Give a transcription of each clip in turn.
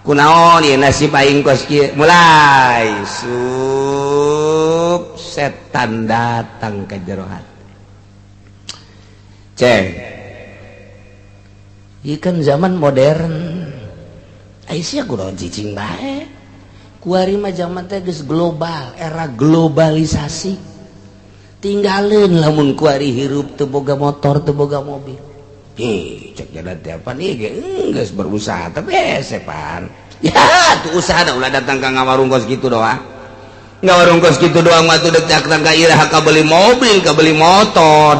Kunaon ieu nasib aing kos kieu? Mulai sup setan datang ke jero hati. Ceng. Ieu kan zaman modern. Ai sia kunaon cicing bae. Kuari mah zaman teh geus global, era globalisasi. Tinggalin lamun kuari hirup teu boga motor, teu boga mobil. Ih, cek jalan tiap ieu ge geus berusaha tapi hese pan. Ya, tuh usaha da ulah datang ka ngawarung kos kitu doang. Ngawarung kos kitu doang mah tuh dek datang ka iraha ka beli mobil, ka beli motor.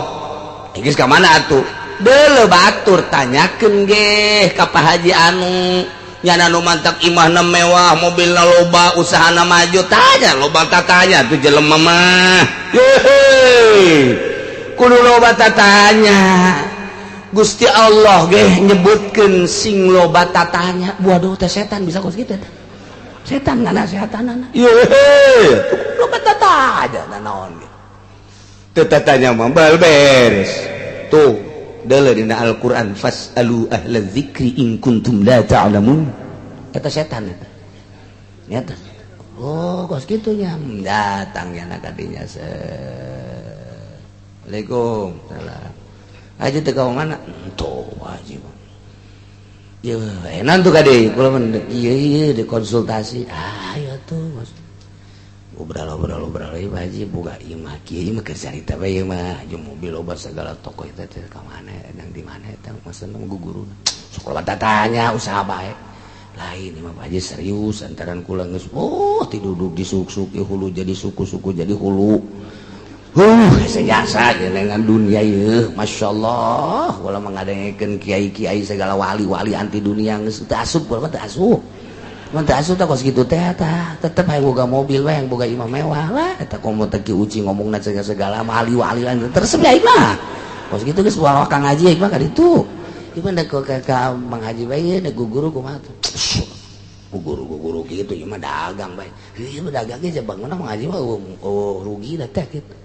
Geus ka mana atuh? Deuleu batur tanyakeun ge ka Pak Haji anu nyana nu mantak imahna mewah, mobilna loba, usahana maju, tanya loba tatanya tuh jelema mah. Yehe. Kudu loba tatanya. Gusti Allah ge nyebutkeun sing loba tatanya. Waduh teh setan bisa kos kitu teh. Setan nganasehatanana. Yehe, loba tatanya naon ge. Teu tatanya mah bal beres. Tuh, deuleu dina Al-Qur'an fasalu ahla dzikri in kuntum la ta'lamun. Eta setan eta. Nyata. Oh, kos kitu nya. Datang nya ka dinya. Assalamualaikum. Salam. Haji teu ka mana? Tuh, haji mah. Ye, enak tuh kade, kula mah ieu ieu dikonsultasi. Ah, ya tuh, Mas. Ngobrol-ngobrol ieu Haji boga imah kieu ieu mah keur carita bae ieu mah, jeung mobil loba segala toko eta teh ka mana, edang di mana eta maksudna guguruna. Sok loba tatanya usaha bae. Lain ieu mah Pak Haji serius antaran kula geus oh tiduduk disuk-suk ieu hulu jadi suku-suku jadi hulu. Sejasa dengan dunia ieu Masya Allah kula mengadengekeun kiai-kiai segala wali-wali anti dunia geus teu asup kula mah teu asup. Mun teu asup tah kos kitu teh tah tetep hayang boga mobil we hayang boga imah mewah lah eta komo teh Ki Uci ngomongna segala wali-wali lain teresep ya ieu mah. Kos kitu geus bawa Kang Haji ieu mah ka ditu. Ieu mah ka Mang Haji bae da guru kumaha tuh. Guru-guru kitu ieu mah dagang bae. Ieu mah dagang ge bangunna Mang Haji mah oh rugi da teh kitu.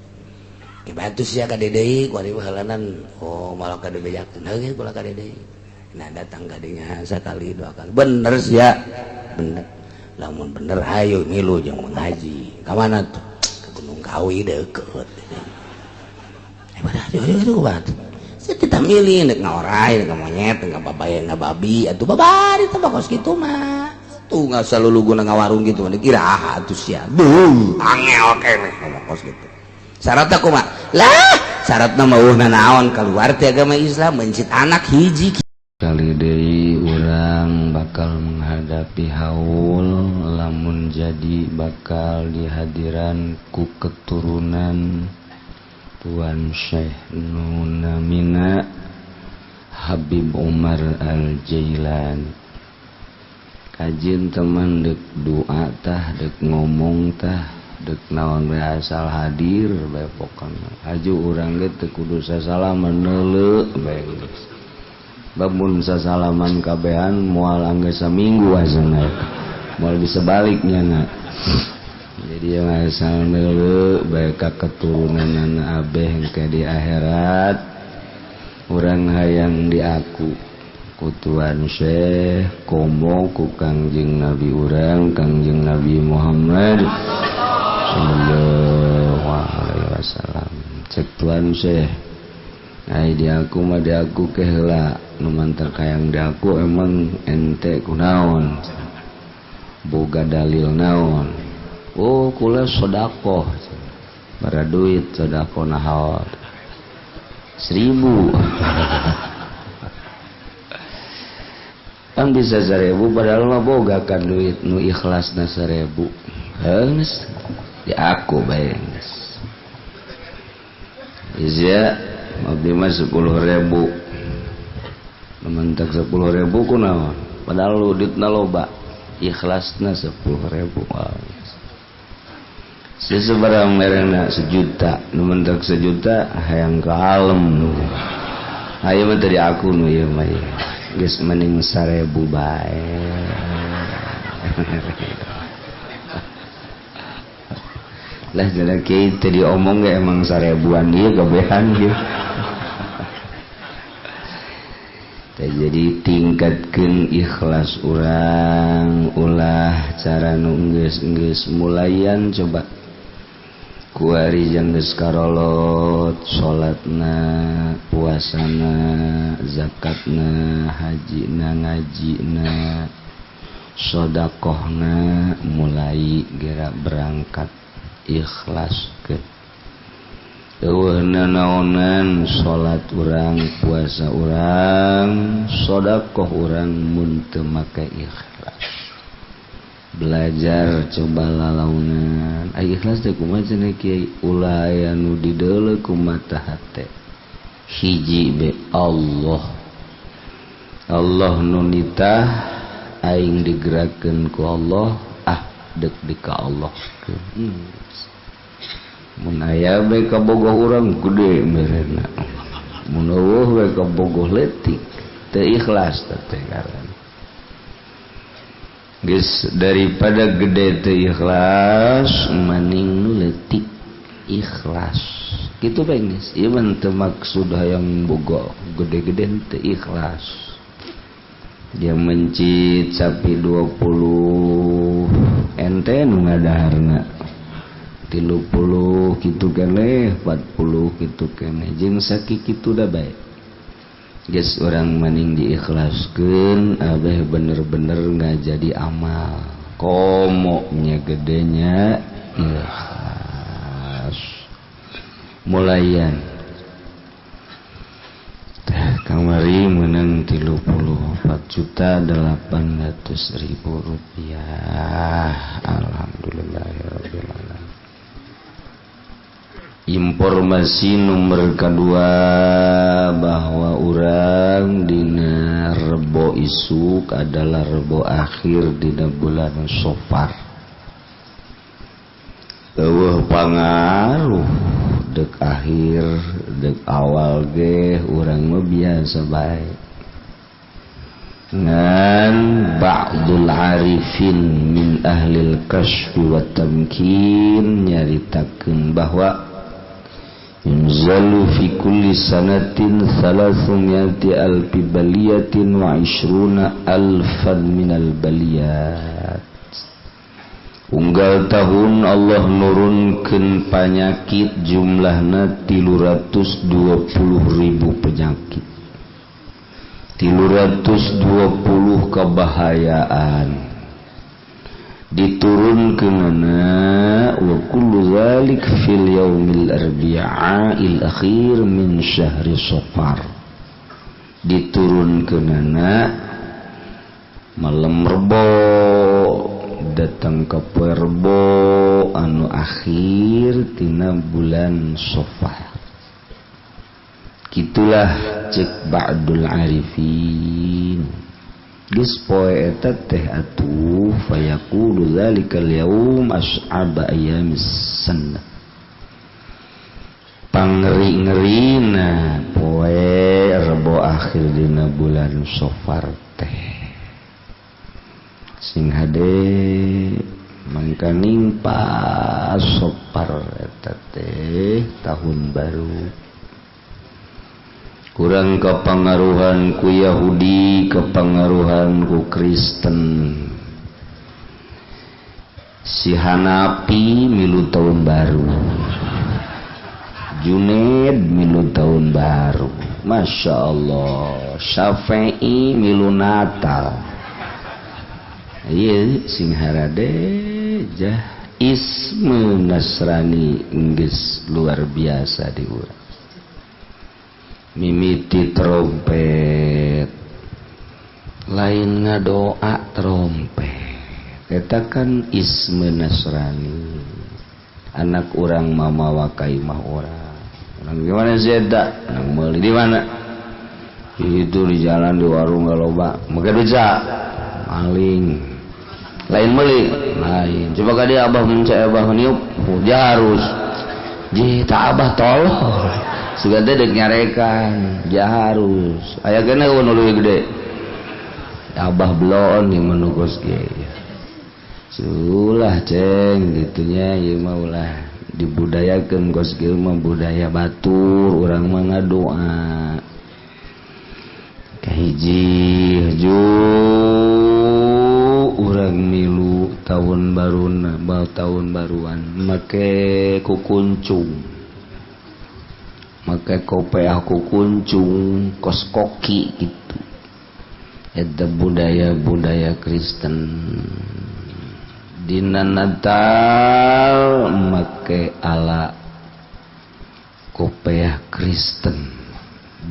Bantu sia ka deui ku ari halanan oh malah ka dibejakeun heuh kula ka deui. Nah datang ka dinya sakali dua kali bener sia bener lamun bener hayu ngilu jeung Mang Haji ka mana tuh ke Gunung Kawi deukeut. Sia kita milih nek ngaorai nek monyet nek babaya ngababi atuh babari teh kos kitu mah tuh nggak saluluguna ngawarung kitu mah dikira atuh sia duh angel keneh ngomong kos kitu. Syaratna kumaha? Lah, syaratna mah eueuh naon keluar ti agama Islam mencit anak hiji. Kali deui urang bakal menghadapi haul lamun jadi bakal dihadiran ku keturunan Tuan Syekh Nunamina Habib Umar Al-Jailani. Kajin teman dek doa tah dek ngomong tah dek naon bae asal hadir bae pokona haju urang ge teu kudu sasalaman neuleu bae geus bamun sasalaman kabehan moal anggeus saminggu asana moal bisa balik nya jadi yang asal neuleu bae ka keturunanana abeh engke di akhirat urang hayang diaku ku Tuan Syekh komo ku Kangjeng Nabi urang Kangjeng Nabi Muhammad sallallahu alaihi wasallam. Cek Tuan Syekh ai di aku mah di aku ke heula nu mantar kayang di aku emang ente kunaon boga dalil naon oh kula sedekah bara duit sedekah naon 1000 kan bisa 1000 padahal mah boga kan duit nu ikhlasna 1000 geus di aku bae geus izya abdi mah 10.000 mentak 10.000 kunaon padahal duitna loba ikhlasna 10.000 sesebarang merena 1 juta nu mentak 1 juta hayang ka alem hayu mah teu di aku nu ieu mah geus mending 1000 bae. Lah jadi kiai teu diomong ge emang 1000-an ieu kabehan ieu. Teh Jadi tingkatkeun ikhlas urang, ulah cara nu geus-geus mulayan coba kuari jang geus karolot salatna, puasana, zakatna, hajina, ngajina, sodakohna, mulai gerak berangkat ikhlas ke eueuh nanaonan salat urang, puasa urang, sodakoh urang mun teu make ikhlas. Belajar coba lalaunan ai ikhlas teh kumaha cenah kiai, ulah aya nu dideuleu ku mata hate. Hiji be Allah, Allah nu nitah aing digerakkeun ku Allah, ah deuk di ka Allah. Mun aya bae kabogoh urang gede merena, mun eueuh bae kabogoh leutik, teu ikhlas teh ngaran. Geus daripada gede teu ikhlas maning nu leutik ikhlas. Kitu bae geus, ieu mah teu maksud hayang boga gede-gede teu ikhlas. Dia mencit sapi 20 ente nu ngadaharna 30 kitu keneh, 40 kitu keneh, jeung sakikitu da bae. Geus urang maning diikhlaskeun abeh bener-bener ngajadi amal. Komo nya gedenya ikhlas. Mulayan teh kamari menang 34.800.000 rupiah. Alhamdulillahirabbil alamin. Informasi nomor kedua bahwa urang dina Rebo isuk adalah Rebo akhir dina bulan Safar. Eueuh pangaruh dek akhir dek awal ge urang mah biasa bae. Ngan ba'dul arifin min ahlil kasyfi wa tamkin nyaritakeun bahwa yunzalu fi kulli sanatin 300 alfi baliyatin wa 20 alfan minal baliyat. Unggal tahun Allah nurunkeun panyakit jumlahna 320.000 penyakit, 320 kebahayaan diturunkeunana wa kullu dzalik fil yaumil arbi'il akhir min syahri Safar. Diturunkeunana malam Rebo datang ke Rebo anu akhir tina bulan Safar. Kitulah cek ba'dul arifin. Geus poe eta teh atuh fayaqulu dzalikal yaum as'aba ayyamis sanah. Pangeri-ngerina poe Rebo akhir dina bulan Safar teh. Sing hade mangkaning pas Safar eta teh tahun baru. Kurang kepengaruhan ku Yahudi, kepengaruhan ku Kristen. Si Hanapi milu tahun baru, Junaid milu tahun baru, Masya Allah. Syafi'i milu Natal. Iya, sing harade jah isme Nasrani geus luar biasa di urang. Mimiti trompet lain ngadoa trompet eta kan isme Nasrani. Anak urang mamawa ka imah urang, urang gimana sih eta nang meuli di mana itu di jalan di warung galoba make duit maling lain meuli lain coba ka dia abah mencet abah meniup dia harus ji tak abah tolol sugan teh deuk nyarekan dia harus aya keneh nu leuwih gede abah belon ieu mah nu kos ge sulah ceng gitunya ieu mah ulah dibudayakeun kos kieu mah budaya batur urang mah ngadoa. Oke, Hiji ju urang milu tahun baruna bal tahun baruan make kukuncung, make kopeah kukuncung kos koki gitu. Eta budaya-budaya Kristen. Dina Natal make ala kopeah Kristen,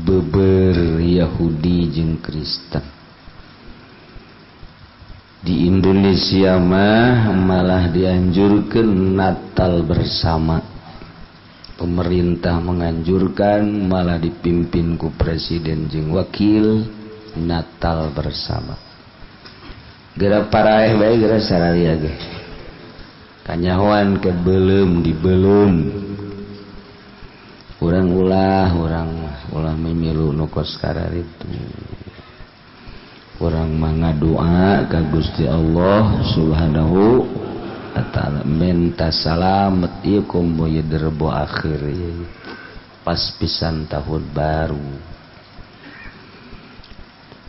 beber Yahudi jeung Kristen. Di Indonesia mah malah dianjurkan Natal bersama. Pemerintah menganjurkan, malah dipimpin ku presiden jeung wakil Natal bersama. Geura paraeh bae geura sararia ge. Kanyahoan ke beuleum dibeuleum. Urang ulah, urang mah ulah mimilu nu kos kararitu. Urang mah ngadoa ka Gusti Allah Subhanahu wa taala minta salamet ieu kombo ieu derbo akhir ieu. Pas pisan tahun baru.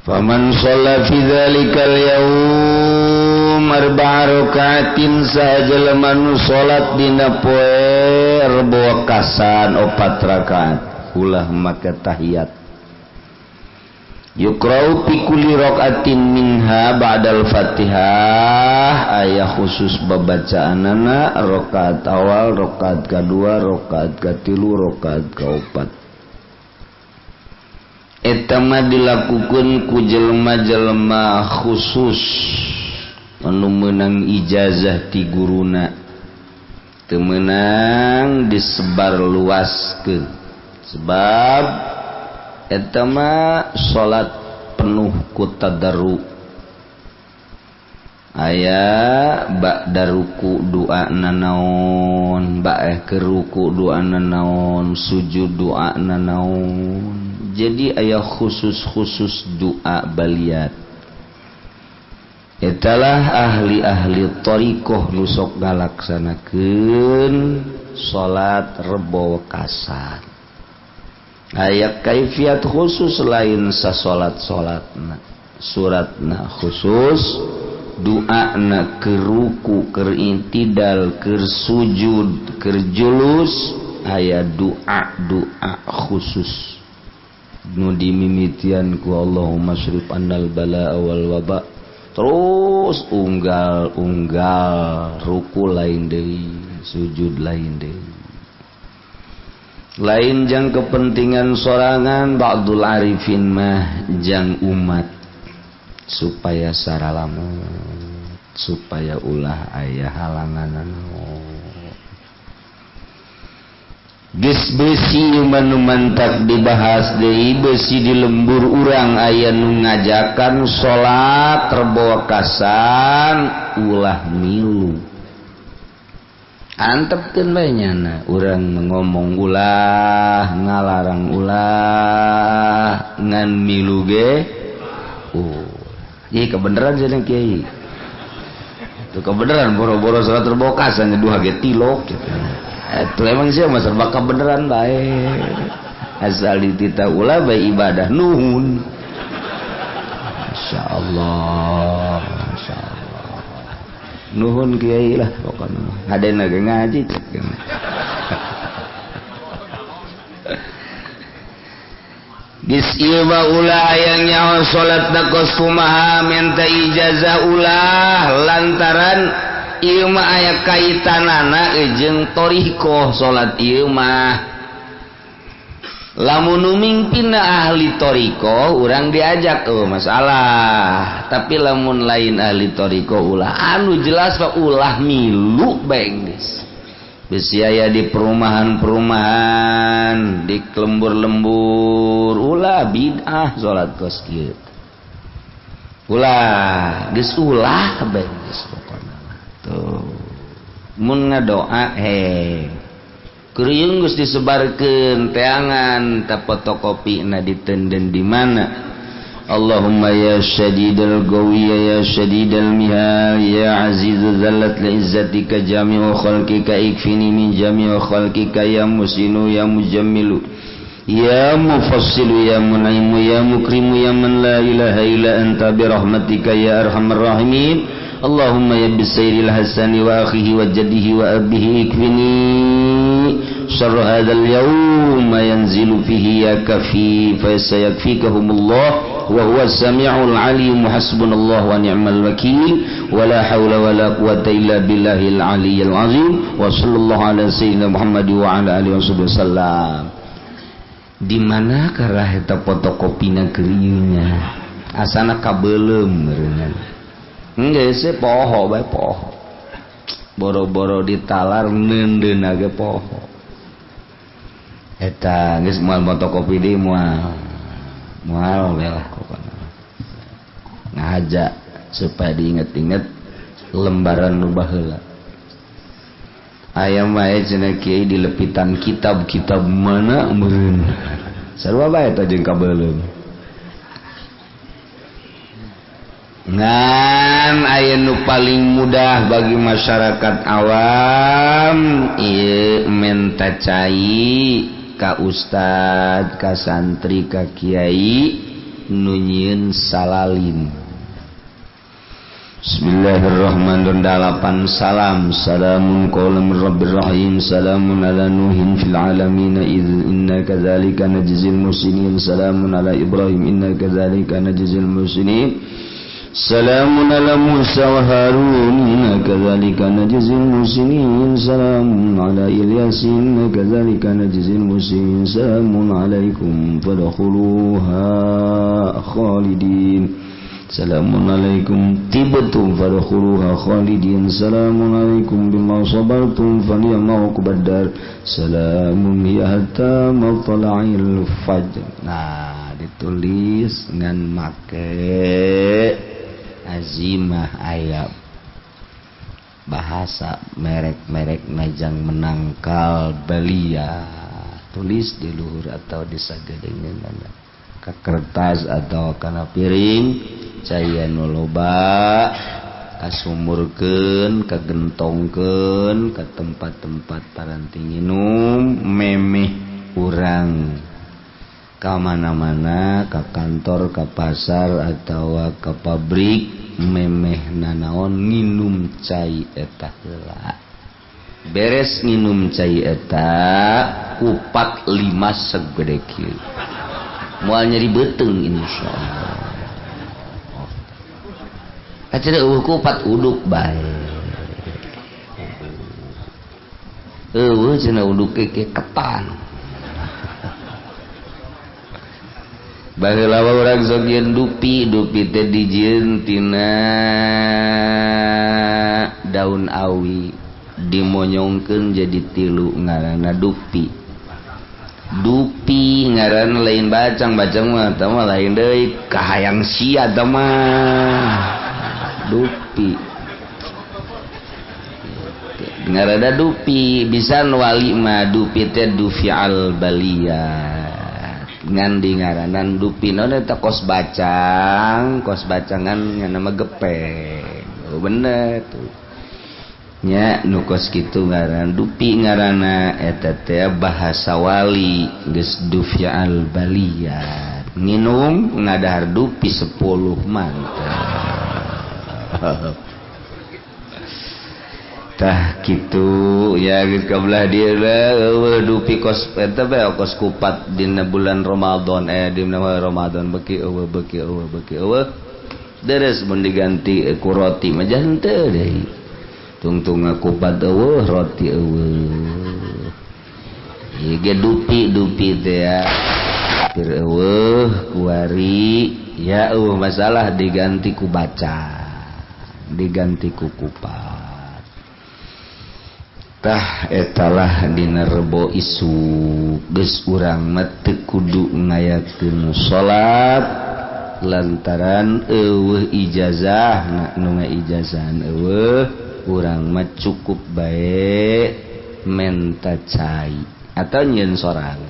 Faman shalla fi dzalikal yaum arba'a rakaatin sahaja nu salat dina poe rebo wekasan 4 rakaat ulah make tahiyat. Yuqra'u fi kulli rakaatin minha ba'dal Fatihah aya khusus babacaanana rakaat awal, rakaat kadua, rakaat katilu, rakaat kaopat. Eta mah dilakukeun ku jelema-jelema khusus anu meunang ijazah ti guruna, teu meunang disebar luaskeun sebab eta mah salat penuh ku tadarru. Aya ba'da ruku doa nanaon, ba'eh ke ruku doa nanaon, sujud doa nanaon. Jadi aya khusus-khusus doa baliat. Etalah ahli-ahli thariqah nu sok ngalaksanakeun salat rebo wekasan. Aya kaifiat khusus lain sasolat-solatna, suratna khusus, doana keur ruku, keur intidal, keur sujud, keur julus, aya doa-doa khusus nu dimimitian ku Allahumma syrif annal balaa wal waba. Terus unggal-unggal ruku lain deui, sujud lain deui. Lain jang kepentingan sorangan ba'dul arifin mah jang umat supaya saralamet, supaya ulah aya halangan. Geus besi manu mantak dibahas deui, besi di lembur urang aya nu ngajakan salat rebo wekasan ulah milu. Antepkeun bae nyana, urang ngomong ulah, ngalarang ulah, ngan milu ge oh. Ieu kebeneran cenah kiai. Itu kebeneran boro-boro salat rebo wekasan dua ge tilok gitu. Itu emang sih mah serba kebeneran bae. Asal ditita ulah bae ibadah nuhun. Masyaallah, masyaallah. Nuhun kiai lah pokokna mah. Hadena ge ngaji. Geus ieu mah ulah hayang nyaho salat da kos kumaha minta ijazah ulah lantaran ieu mah aya kaitanana jeung thariqah salat ieu mah. Lamun nu mingpinna ahli thariqah urang diajak oh masalah, tapi lamun lain ahli thariqah ulah anu jelas mah ulah milu bae geus. Bisi aya di perumahan-perumahan, di lembur-lembur ulah bid'ah salat kos kieu. Ulah geus ulah bae geus pokona mah. Tuh. Mun ngadoa he Kuruyung geus disebarkeun teangan ta fotokopina ditenden di mana. Allahumma ya syadidal qawi ya syadidal mihal ya azizu zallat li izzatika jami'u khalqika ikfini min jami'u khalqika ya musinu ya mujammilu Ya mufassilu ya munaimu ya mukrimu ya man la ilaha illa anta bi rahmatika ya arhamar rahimin. Allahumma ya bisairil hasani wa akhihi wa jaddihi wa abihi ikfini syarra hadzal yawma yanzilu fihi ya kafi fa sayakfikahumullah wa huwa as-sami'ul 'alim. Hasbunallahu wa ni'mal wakil wa la haula wa la quwwata illa billahil aliyyil 'azim. Wa sallallahu ala sayyidina Muhammad wa ala alihi wasallam. Di mana karah eta fotokopina keur ieu nya asana kabeuleum meureunna geus poho bae poho boro-boro ditalar neundeunna ge poho eta geus moal fotokopi deui moal moal we lah pokona ngahaja supaya diinget-inget lembaran nu baheula. Aya mah cenah kiai di lepitan kitab-kitab mana meureun sarua bae eta jeung kabeuleum. Ngan aya nu paling mudah bagi masyarakat awam ieu menta cai ka ustad ka santri ka kiai nu nyieun salalin. Bismillahirrahmanirrahim. 8 salam. Salamun qawlan min rabbir rahim. Salamun ala nuhin fil alamin iz inna kadzalika najzil muhsinin. Salamun ala ibrahim inna kadzalika najzil muhsinin. Salamun ala Musa wa Harun inna kadzalika najzil muhsinin. Salamun ala Ilyas inna kadzalika najzil muhsinin. Salamun alaikum fadkhuluha khalidin. Salamun alaikum tibtum fadkhuluha khalidin. Salamun alaikum bima sabartum fa ni'ma uqbad dar. Salamun hiya hatta matla'il fajr. Nah, ditulis ngan make azimah ayat bahasa merek-merek najang menangkal belia. Tulis di luhur atau di sagedengeunana ka kertas atau kana piring caya nu loba kasumurkeun kagentongkeun ka tempat-tempat paranti nginum memeh urang ka mana-mana ka kantor ka pasar atawa ka pabrik memeh nanaon nginum cai eta heula. Beres nginum cai eta kupat 5 segede kieu moal nyeri beuteung insyaallah. Aceh eueuh kupat uduk bae. Eueuh cenah uduk ke ketan. Baheula urang sok yeun dupi, dupi teh dijieun tina daun awi dimonyongkeun jadi tilu ngaranna dupi. Dupi ngaran lain bacang, bacang mah tah mah lain deui kahayang sia tah mah. Dupi ngarada dupi bisa wali mah dupi teh dufial baliyat ngan di ngaranan dupi naon eta kos bacang, kos bacangan ngan nama gepeng. Oh bener tuh nya nu kos kitu ngaran dupi ngaranna eta teh bahasa wali geus dufial baliyat nginum ngadahar dupi 10 mantap. Tah kitu ya geus kabelah dieu eueuh dupi kos eta bae kos kupat dina bulan Ramadan dina Ramadan beuki eueuh beuki eueuh beuki eueuh deres mun diganti ku roti mah henteu deui tungtung kupat eueuh roti eueuh ieu ge dupi dupi teh ya pir eueuh kuari ya eueuh masalah diganti ku baca diganti ku kupat. Tah etalah dina rebo isuk geus urang mah teu kudu ngayakeun salat lantaran eueuh ijazah nu ngaijazahan eueuh urang mah cukup bae menta cai atau nyieun sorang.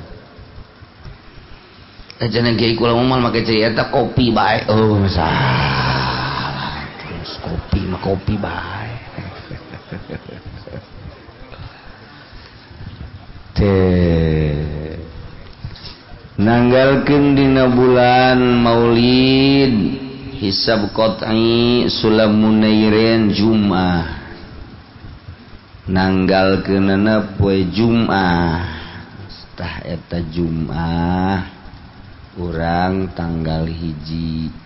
Cenah kiai kula mah make cai eta kopi bae. Oh salah. Terus kopi mah kopi bae. Teh. Nanggalkeun dina bulan Maulid hisab qat'i Sulamunairin Jum'ah. Nanggalkeunana poe Jum'ah. Tah eta Jum'ah urang tanggal 1.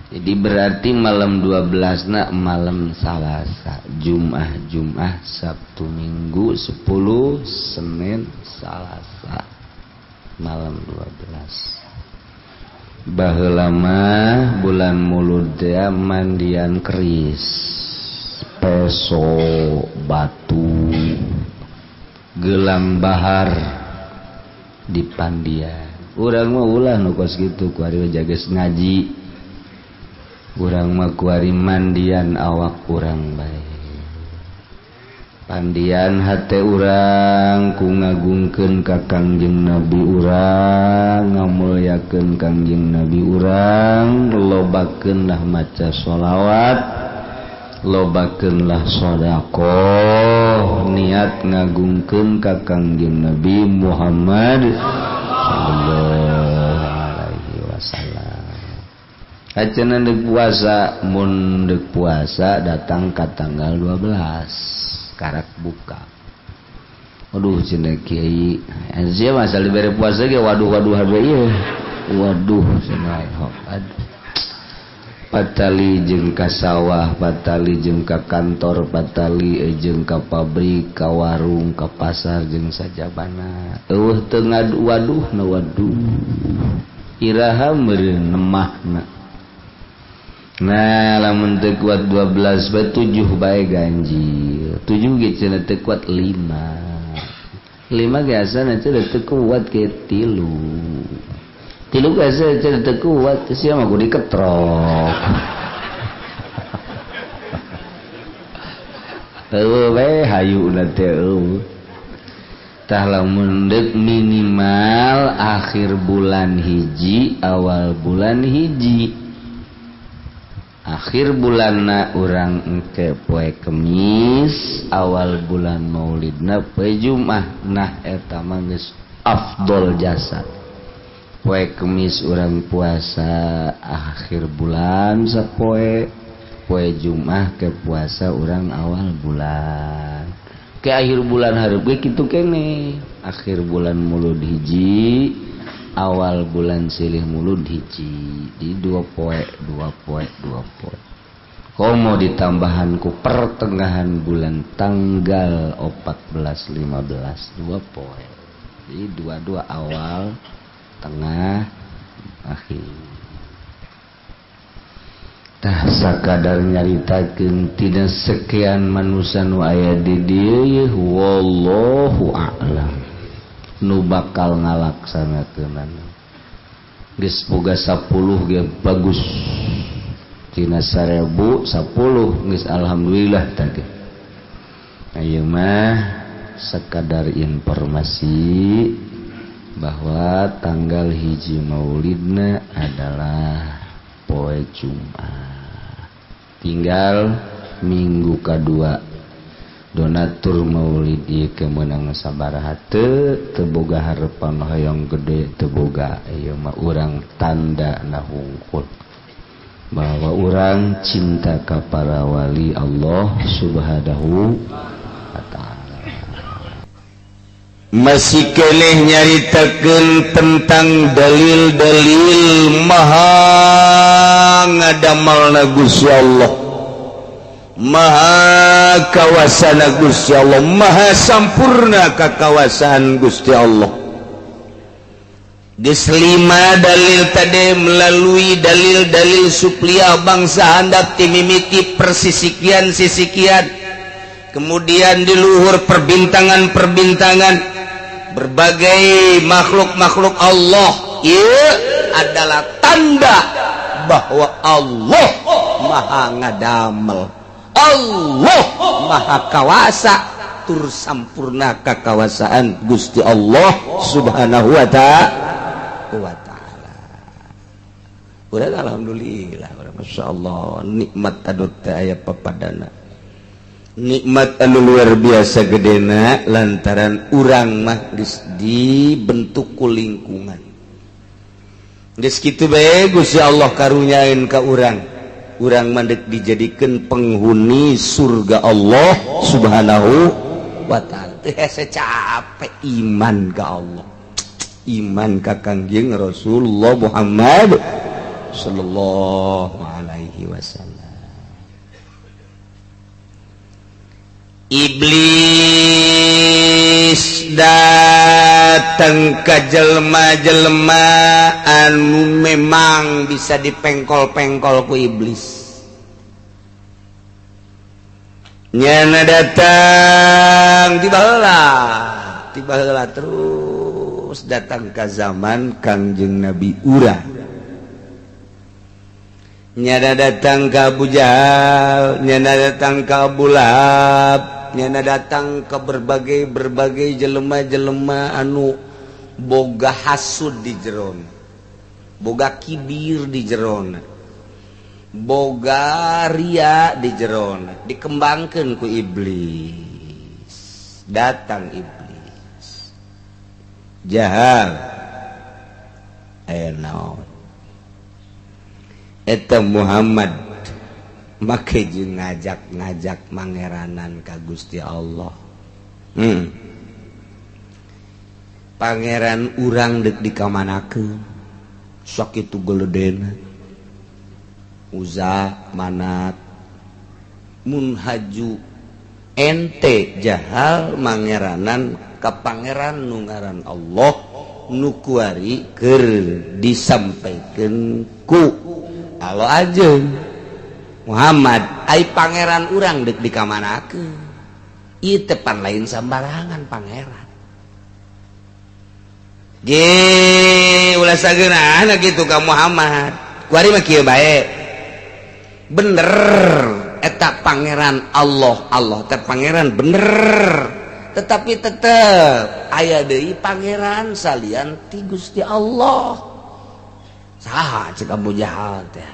Jadi berarti malam 12 na malam Salasa, Jum'ah, Jum'ah, Sabtu, Minggu, 10, Senin, Salasa, malam 12. Baheula mah bulan Mulud teh mandian keris, peso, batu, gelang bahar di pandian. Urang mah ulah nu kos kitu kuari jages ngaji. Urang mah kuari mandian awak urang bae. Pandian hate urang ku ngagungkeun ka Kangjeng Nabi urang, ngamulyakeun Kangjeng Nabi urang, lobakeun lah maca sholawat, lobakeun lah sedekah, niat ngagungkeun ka Kangjeng Nabi Muhammad sallallahu alaihi wasallam. Acenah deuk puasa, mun deuk puasa datang ka tanggal 12 karak buka. Aduh cenah kiai, sia mah dibere puasa ge waduh-waduh habe ieu. Waduh cenah aduh. Patali jeung ka sawah, patali jeung ka kantor, patali jeung ka pabrik, ka warung, ka pasar jeung sajabana. Eueuh teu ngadu waduh na waduh. Iraha meureun nemahna. Nah, lamun teu kuat 12 bae 7 bae ganjil. 7 ge cenah teu kuat 5. 5 ge asana cenah teu kuat ke 3. 3 ge asana cenah teu kuat sia mah kudu diketrok. Eueuh bae hayuna teh eueuh. Tah lamun deuk minimal akhir bulan 1, awal bulan 1. Akhir bulanna urang engke poe Kemis, awal bulan Maulidna poe Jumat. Nah eta mah geus afdol jasa. Poe Kemis urang puasa akhir bulan sapoe, poe Jumat ke puasa urang awal bulan. Ke akhir bulan hareup ge kitu keneh. Akhir bulan Mulud 1, awal bulan silih Mulud 1. Di 2 poe, 2 poe, 2 poe. Komo ditambahan ku pertengahan bulan tanggal 14 15 2 poe. Jadi dua-dua awal, tengah, akhir. Tah sakadar nyaritakeun tina sekian manusia nu aya di dieu wallahu a'lam. Nu bakal ngalaksanakeunana. Geus boga 10 ge bagus. Tina 1000 10 geus alhamdulillah tadi. Ayeuna mah sekadar informasi bahwa tanggal 1 Maulidna adalah poe Jumat. Tinggal minggu kedua donatur Maulid ieu kemenang sabaraha teu teu boga harepan hoyong gede teu boga ieu mah urang tanda na hungkul bahwa urang cinta ka para wali Allah Subhanahu wa ta'ala. Masih keleh nyaritakeun tentang dalil-dalil maha ngadamalna Gusti Allah, maha kawasana Gusti Allah, maha sampurna kakawasan Gusti Allah. Geus 5 dalil tadi melalui dalil-dalil suplia bangsa handap timimiti persisikian sisikian, kemudian di luhur perbintangan-perbintangan berbagai makhluk-makhluk Allah. Ieu adalah tanda bahwa Allah maha ngadamel, Allah maha kawasa, tur sampurna kakawasaan Gusti Allah Subhanahu wa ta'ala. Udah alhamdulillah, masya Allah, nikmat adut teh aya papadana. Nikmat anu luar biasa gedena lantaran urang mah geus dibentuk ku lingkungan. Geus kitu bae Gusti Allah karunyaeun ka urang. Urang mah deuk dijadikeun penghuni surga Allah Subhanahu wa ta'ala. Teu hese capek iman ka Allah. Iman ka Kangjeng Rasulullah Muhammad sallallahu alaihi wasallam. Iblis datang ke jelma-jelma anu memang bisa dipengkol-pengkol ku iblis. Nyana datang tiba heula terus datang ke zaman Kangjeng Nabi urang. Nyana datang ke Abu Jahal, nyana datang ke Abu Lahab, nyana datang ke berbagai jelema-jelema anu boga hasud di jeron, boga kibir di jeron, boga ria di jeron, dikembangkan ku iblis. Datang iblis Jahal, aya naon eta Muhammad make jeung ngajak-ngajak mangeranan ka Gusti Allah. Pangeran urang deuk dikamanakeun sakitu geledena Uza Manat mun haju ente Jahal mangeranan ka pangeran nu ngaran Allah nu kuari keur disampaikeun ku Allah aja Muhammad ai pangeran urang deuk dikamanakeun ieu teh pan lain sambarangan pangeran ge ulah sageunahna kitu ka Muhammad kuari mah kieu bae bener eta pangeran Allah, Allah teh pangeran bener tetapi tetep aya deui pangeran salian ti Gusti Allah. Saha cek Abu Jahal teh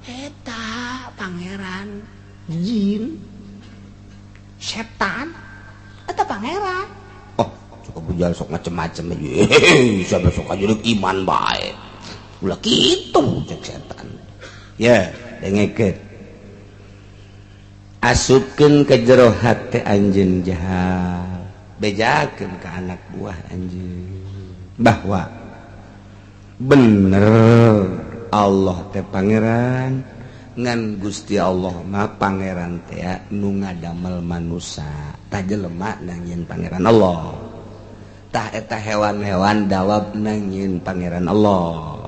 eta pangeran jin setan eta pangeran. Oh cek Abu Jahal sok macem-macem aja sok aja iman bae ulah kitu cek setan ya dengekeun asupkeun ke jero hate anjeun Jahal, bejakeun ka anak buah anjeun bahwa bener Allah teh pangeran ngan Gusti Allah mah pangeran teh nu ngadamel manusa tah jelema nangieun pangeran Allah, tah eta hewan-hewan dawab nangieun pangeran Allah,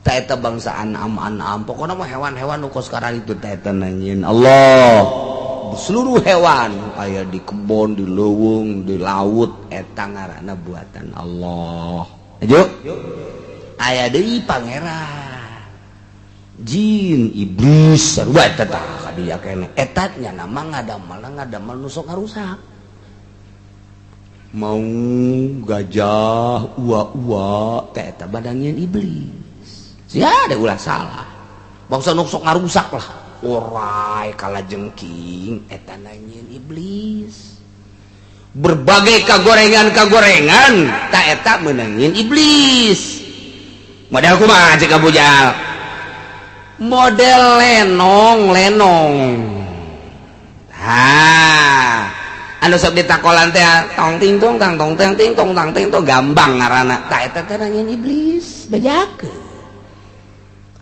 tah eta bangsa anam-anam pokona mah hewan-hewan nu kos kararitu tah eta nangieun Allah. Seluruh hewan aya di kebon, di leuweung, di laut eta ngaranna buatan Allah. Ayo aya deui pangeran jin iblis sarua eta tah kadieu keneh eta nya nama ngadamel nu sok ngarusak mau gajah ua-ua teh eta badangieun iblis sia da ulah salah bangsa nu sok ngarusak lah orai kalajengking eta nangieun iblis berbagai kagorengan-kagorengan tah eta meunangieun iblis. Model kumaha cek Abu Jahal? Model lenong-lenong. Ha, anu sok ditakolan teh tong ting tong tang tong ting ting tong tang ting tong gambang ngaranna. Tah eta teh nangieun iblis, bejakeun.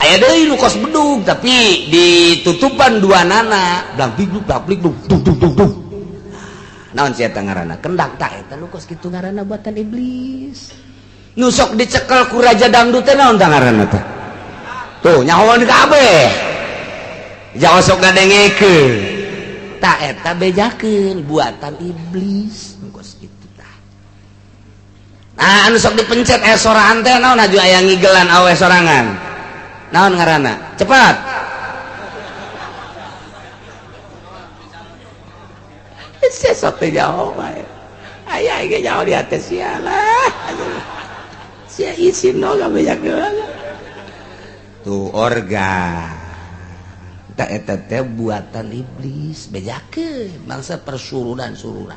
Aya deui nu kos bedug tapi ditutupan dua nana, blang big blang big dung dung dung dung. Naon sia eta ngaranna? Kendak tah eta nu kos kitu ngaranna buatan iblis. Nusok dicekel ku raja dangdut teh naon tah ngaranna teh? Tuh nyahoan kabeh. Jangan sok ngadengekeun. Tah eta bejakeun buatan iblis kos kitu tah. Nah anu sok dipencet sorangan teh naon aju aya ngigelan awe sorangan. Naon ngaranna? Cepat. Sia sok teh jauh bae. Aya ge jauh di atas sia lah. Sia isin no gabejakeun. Tuh organ. Tak eta teh buatan iblis bejakeun bangsa persurunan-surunan.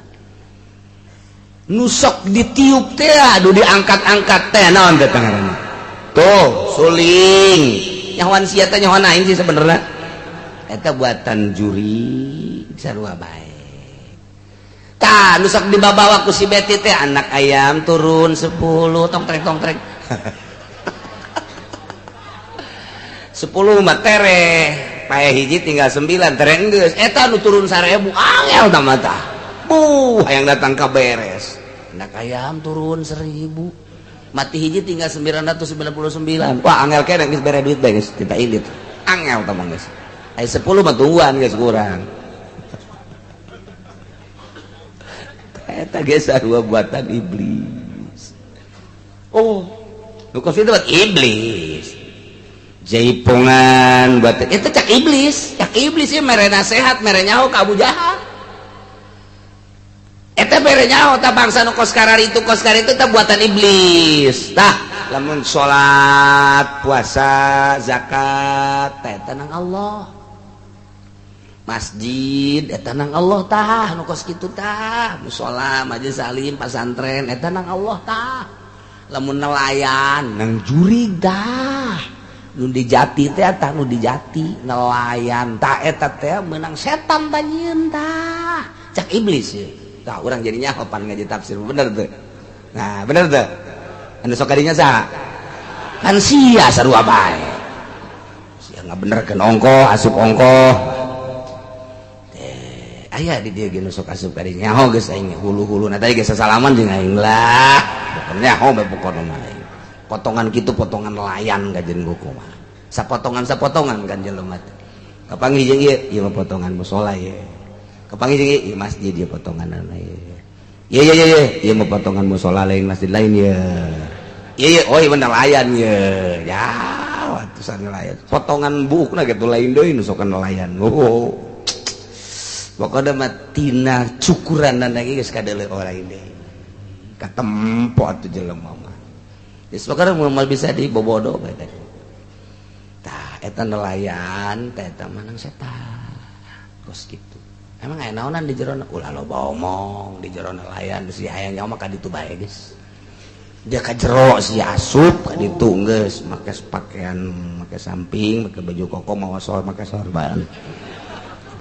Nusok ditiup teh aduh diangkat-angkat teh naon teh ngaranna. Tuh suling. Nyahoan sia teh nyahoan aing sih sebenarnya. Eta buatan juri sarua bae. Tah nusok dibabawa ku si Beti teh anak ayam turun 10 tong trek tong trek. 10 mah tereh, pae hiji tinggal 9 tereh geus. Eta nu turun 1000 angel tah mah tah. Buh, hayang datang ka beres. Anak ayam turun 1000. Mati hiji tinggal 999. Wah, angel keneh geus bere duit bae geus kita ilit. Angel tah mah geus. Aya 10 mah tungguan geus kurang. Eta geus sarua buatan iblis. Oh, nu kos itu buat iblis. Jaipongan buat itu cak iblis ieu mere nasehat mere nyaho ka Abu Jahal. Eta mere nyaho tah bangsa nu kos kararitu tah buatan iblis. Tah lamun salat, puasa, zakat tah eta nang Allah. Masjid eta nang Allah tah nu kos kitu tah, musala, majelis salim, pasantren eta nang Allah tah. Lamun nelayan nang jurig tah. Nu dijati teh tah nu dijati nelayan tah eta teh meunang setan tah nyieun tah cak iblis ye tah urang jadi nyaho pan ngaji tafsir bener teu nah bener teu anu sok kadinya saha kan sia sarua bae sia ngabenerkeun ongkoh asup ongkoh teh aya di dieu ge nu sok asup kadinya nyaho geus aing hulu-huluna teh geus sasalaman jeung aing lah pokona nyaho bae pokona mah aing potongan gitu potongan nelayan kajen buku mah sapotongan kan jelema teh kapanggih jeung ieu ieu mah potongan musala ye kapanggih jeung ieu masjid ieu potonganna ye ye ye ye ieu mah potongan musala lain masjid lain ye ye ye oh ieu nelayan ye ya atusan nelayan potongan buukna kitu lain deui nu sok nelayan oh pokona mah tina cukuranna ge geus kadeuleu lain deui katempo atuh jelema mah sekarang mau bisa dibobodo tah eta nelayan tah eta manang setan kos kitu emang aya naonan di jero ulah loba omong di jero nelayan si hayang nyawa mah ka ditu bae geus dia ka jero si asup ka ditu geus make pakaian make samping make baju koko mawa sor make sorban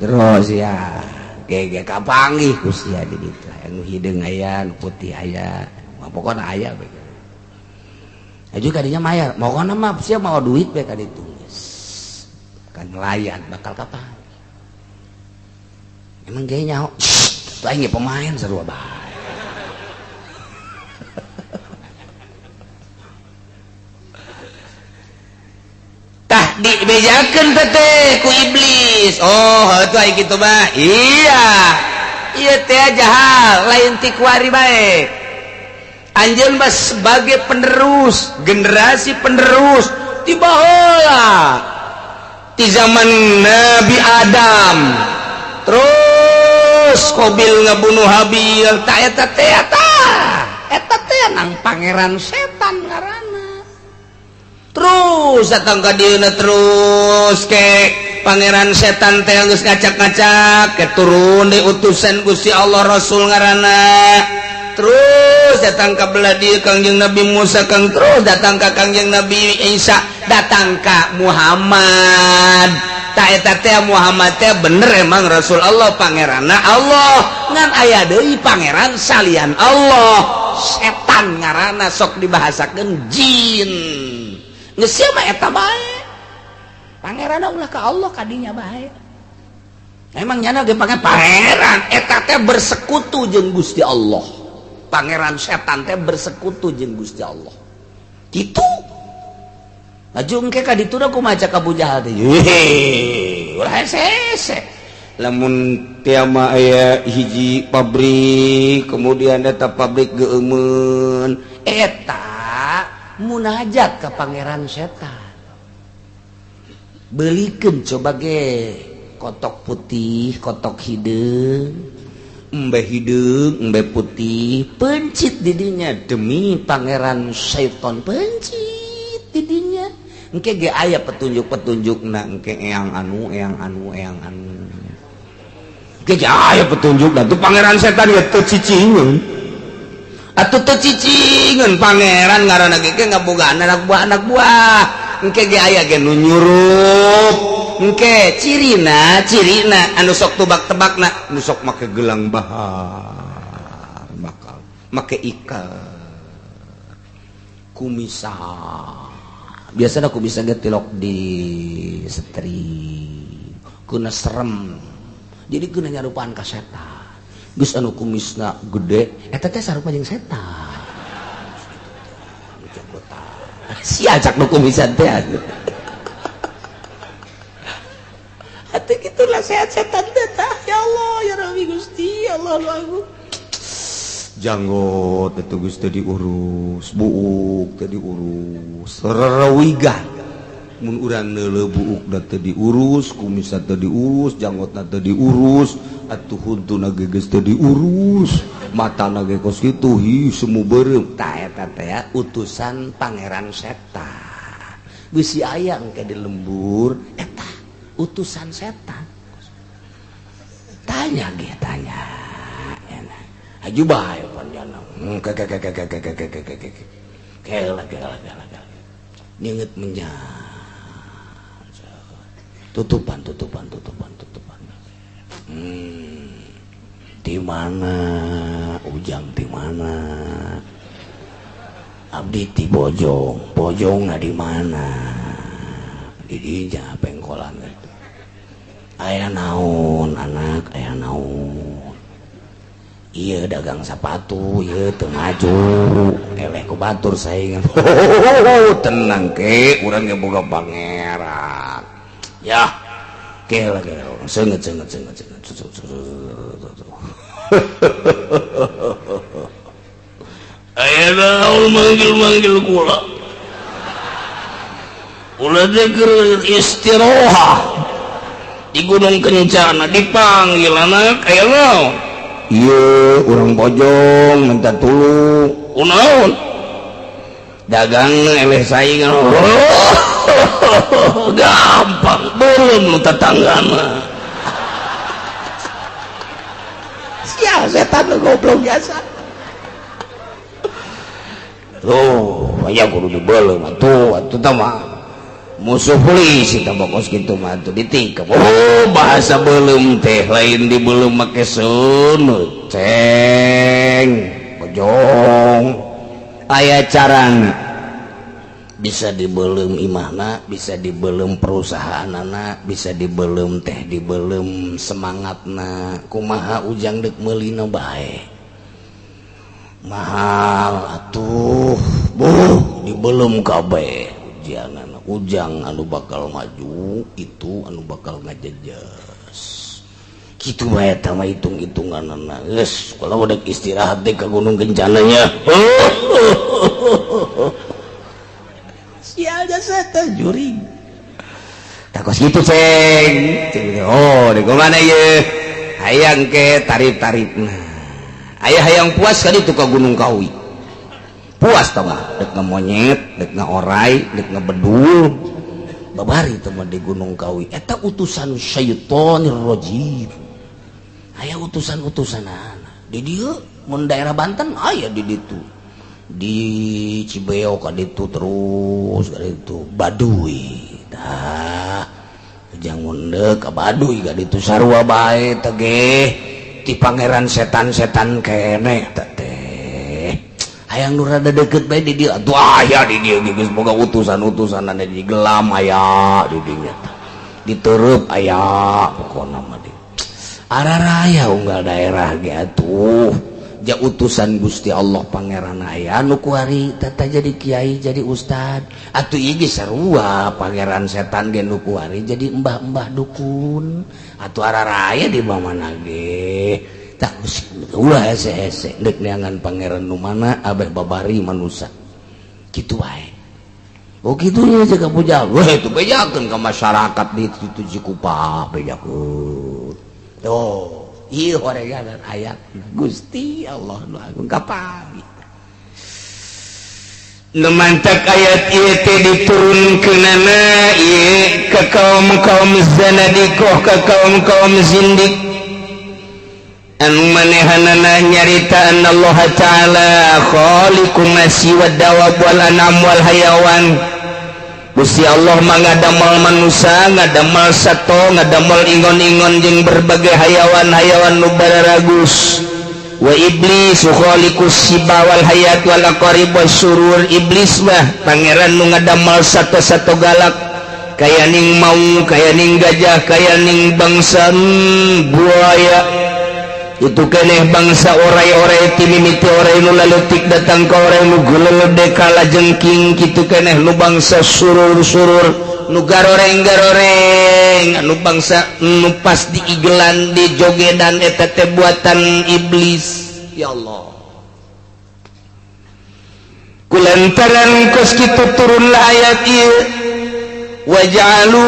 jero sia gege kapanggih ku sia di ditu anu hideung aya nu putih aya pokona aya bae. Aju kadinya mayar, mau kana mah sia mau duit bae kaditu geus. Kan nelayan bakal kapan? Emang ge nyaho, tuh aing pemain sarua bae. Tah dibejakeun teh ku iblis. Oh, heuh aing kitu mah. Iya. Ieu teh jahal, lain ti kuari bae. Anjeun mah sebagai penerus, generasi penerus ti baheula ti zaman Nabi Adam. Terus Qabil ngabunuh Habil, tah eta teh tah. Eta teh nang pangeran setan ngaranna. Terus datang ka dieuna terus ke pangeran setan teh geus ngacak-ngacak, ke turun deui utusan Gusti Allah Rasul ngaranna. Terus datang ke beladi Kangjeng Nabi Musa, kang terus datang ke Kangjeng Nabi Isa, datang ke Muhammad. Ta eta teh Muhammad teh bener emang Rasul Allah pangeranna Allah ngan aya deui pangeran salian Allah setan ngaranna sok dibahasakeun jin. Geus sia mah eta bae. Pangeranna ulah ka Allah kadinya bae. Emang nyana ge pangeran eta teh bersekutu jeung Gusti Allah. Pangeran setan teh bersekutu jeung Gusti Allah. Kitu. Laju engke ka ditu da kumaha cak Abu Jahal teh. Heuh, ulah hese. Lamun tiama aya hiji pabrik, kemudian eta pabrik geueumeun, eta munajat ka pangeran setan. Belikeun coba ge kotok putih, kotok hideung. Embe hideung, embe putih, pencit didinya demi pangeran setan pencit didinya. Engke ge aya petunjuk-petunjukna engke eyang anu eyang anu eyang anu. Engke ge aya petunjukna tuh pangeran setan ge teu cicingeun. Atuh teu cicingeun pangeran ngaranna ge ngabogaan anak buah anak buah. Engke ge aya ge nu nyurup. Engke cirina cirina anu sok tebak-tebakna nu sok make gelang bahar bakal make ikat kumisa. Biasanya aku bisa getilok di setri kuna serem jadi kuna nyarupaan ka setan geus anu kumisna gede eta teh sarupa jeung setan si ajak nu kumisan teh atuh kitu lah sehat setan teh ya Allah ya Rabbi Gusti Allah lu janggot itu geus teu diurus buuk teu diurus rerewigan mun urang neuleuh buukna teu diurus kumisna teu diurus janggotna teu diurus atuh huntuna ge geus teu diurus matana ge kos kitu hi semu beureum tah eta teh utusan pangeran setan bisi aya engke di lembur eta utusan setan tanya ge tanya aju bae panjana kela kela kela nyeungeut menjang tutupan tutupan tutupan tutupan di mana ujang di mana abdi ti Bojong Bojongna di mana di dinya pengkolan aya naon anak aya naon iya dagang sepatu iya teu maju eleh ku batur saingan tenang ke urang ge boga pangeran ya ke lagi seungeut seungeut seungeut seungeut aya naon manggil-manggil kula kula teh keur istirohah di Gunung Kencana dipanggil anak aya naon iya urang Bojong minta tulung kunaon dagang eleh saingan gampang belum lu tetanggana sia setan lu goblok biasa tuh aya kudu dibelum atuh atuh tah mah musuh polisi tah bokos kitu mah atuh ditikep. Oh bahasa belum teh lain dibelum make sunut ceng Bojong aya carana bisa dibelum imahna bisa dibelum perusahaanana bisa dibelum teh dibelum semangatna kumaha ujang deuk meulina bae mahal atuh buh dibelum kabeh ujangan ujang anu bakal maju itu anu bakal ngajejes kitu bae eta mah hitung-hitunganna geus kalau udah istirahat deh ke Gunung Kencananya sial jasa teh juring takos kitu ceng oh di mana ieu hayang ke tarif-tarifna aya hayang puas kali itu ke Gunung Kawi puas tau mah dek ngemonyet dek ngaorai dek ngebedul babari teh mah di Gunung Kawi eta utusan syaitonir rajim aya utusan-utusanana di dieu mun daerah Banten aya di ditu di Cibeo ka ditu terus ka ditu Baduy tah ujang mundeuk ka Baduy ka ditu sarua bae teh ge ti pangeran setan-setan keneh teh hayang nu rada deket bae di dieu atuh aya di dieu geus boga utusan-utusanana di gelam aya di dinya ditereup aya pokona mah di araraya unggal daerah ge atuh ja utusan Gusti Allah pangeran aya nu kuari tata jadi kiai jadi ustad atuh ieu ge sarua pangeran setan ge nu kuari jadi embah-embah dukun atuh araraya di mana ge tak ulah hese-hese deuk neangan pangeran nu mana abeh babari manusa kitu wae oh kitu nya jaga puja weh itu bejakeun ka masyarakat di situ Cikupa bejakeun oh ieu horegan ayat Gusti Allah nu agung kapan Nu mantak ayat ieu teh diturunkeunana ieu ka kaum-kaum zanadiqah, ka kaum-kaum zindik anu manehanana nyarita Allah Ta'ala khaliqu nasi wad dawab wal anam wal hayawan. Gusti Allah mah ngadamel manusia, ngadamel sato, ngadamel ingon-ingon jeung berbagai hayawan-hayawan nu bararagus. Wa iblis khaliqus siba wal hayat wal aqarib was surur. Iblis mah pangeran nu ngadamel sato-sato galak, kaya ning mau, kaya ning gajah, kaya ning bangsa buaya. Itu keneh bangsa orai-orai, ti mimiti orai nu laleutik datang ka orai nu gulede kala jengking, kitu keneh nu bangsa surur-surur, nu garoreng-garoreng, anu bangsa nu pas diigelan, dijogedan, eta teh buatan iblis. Ya Allah, kulantaran kos kitu turunlah ayat ieu, waj'alu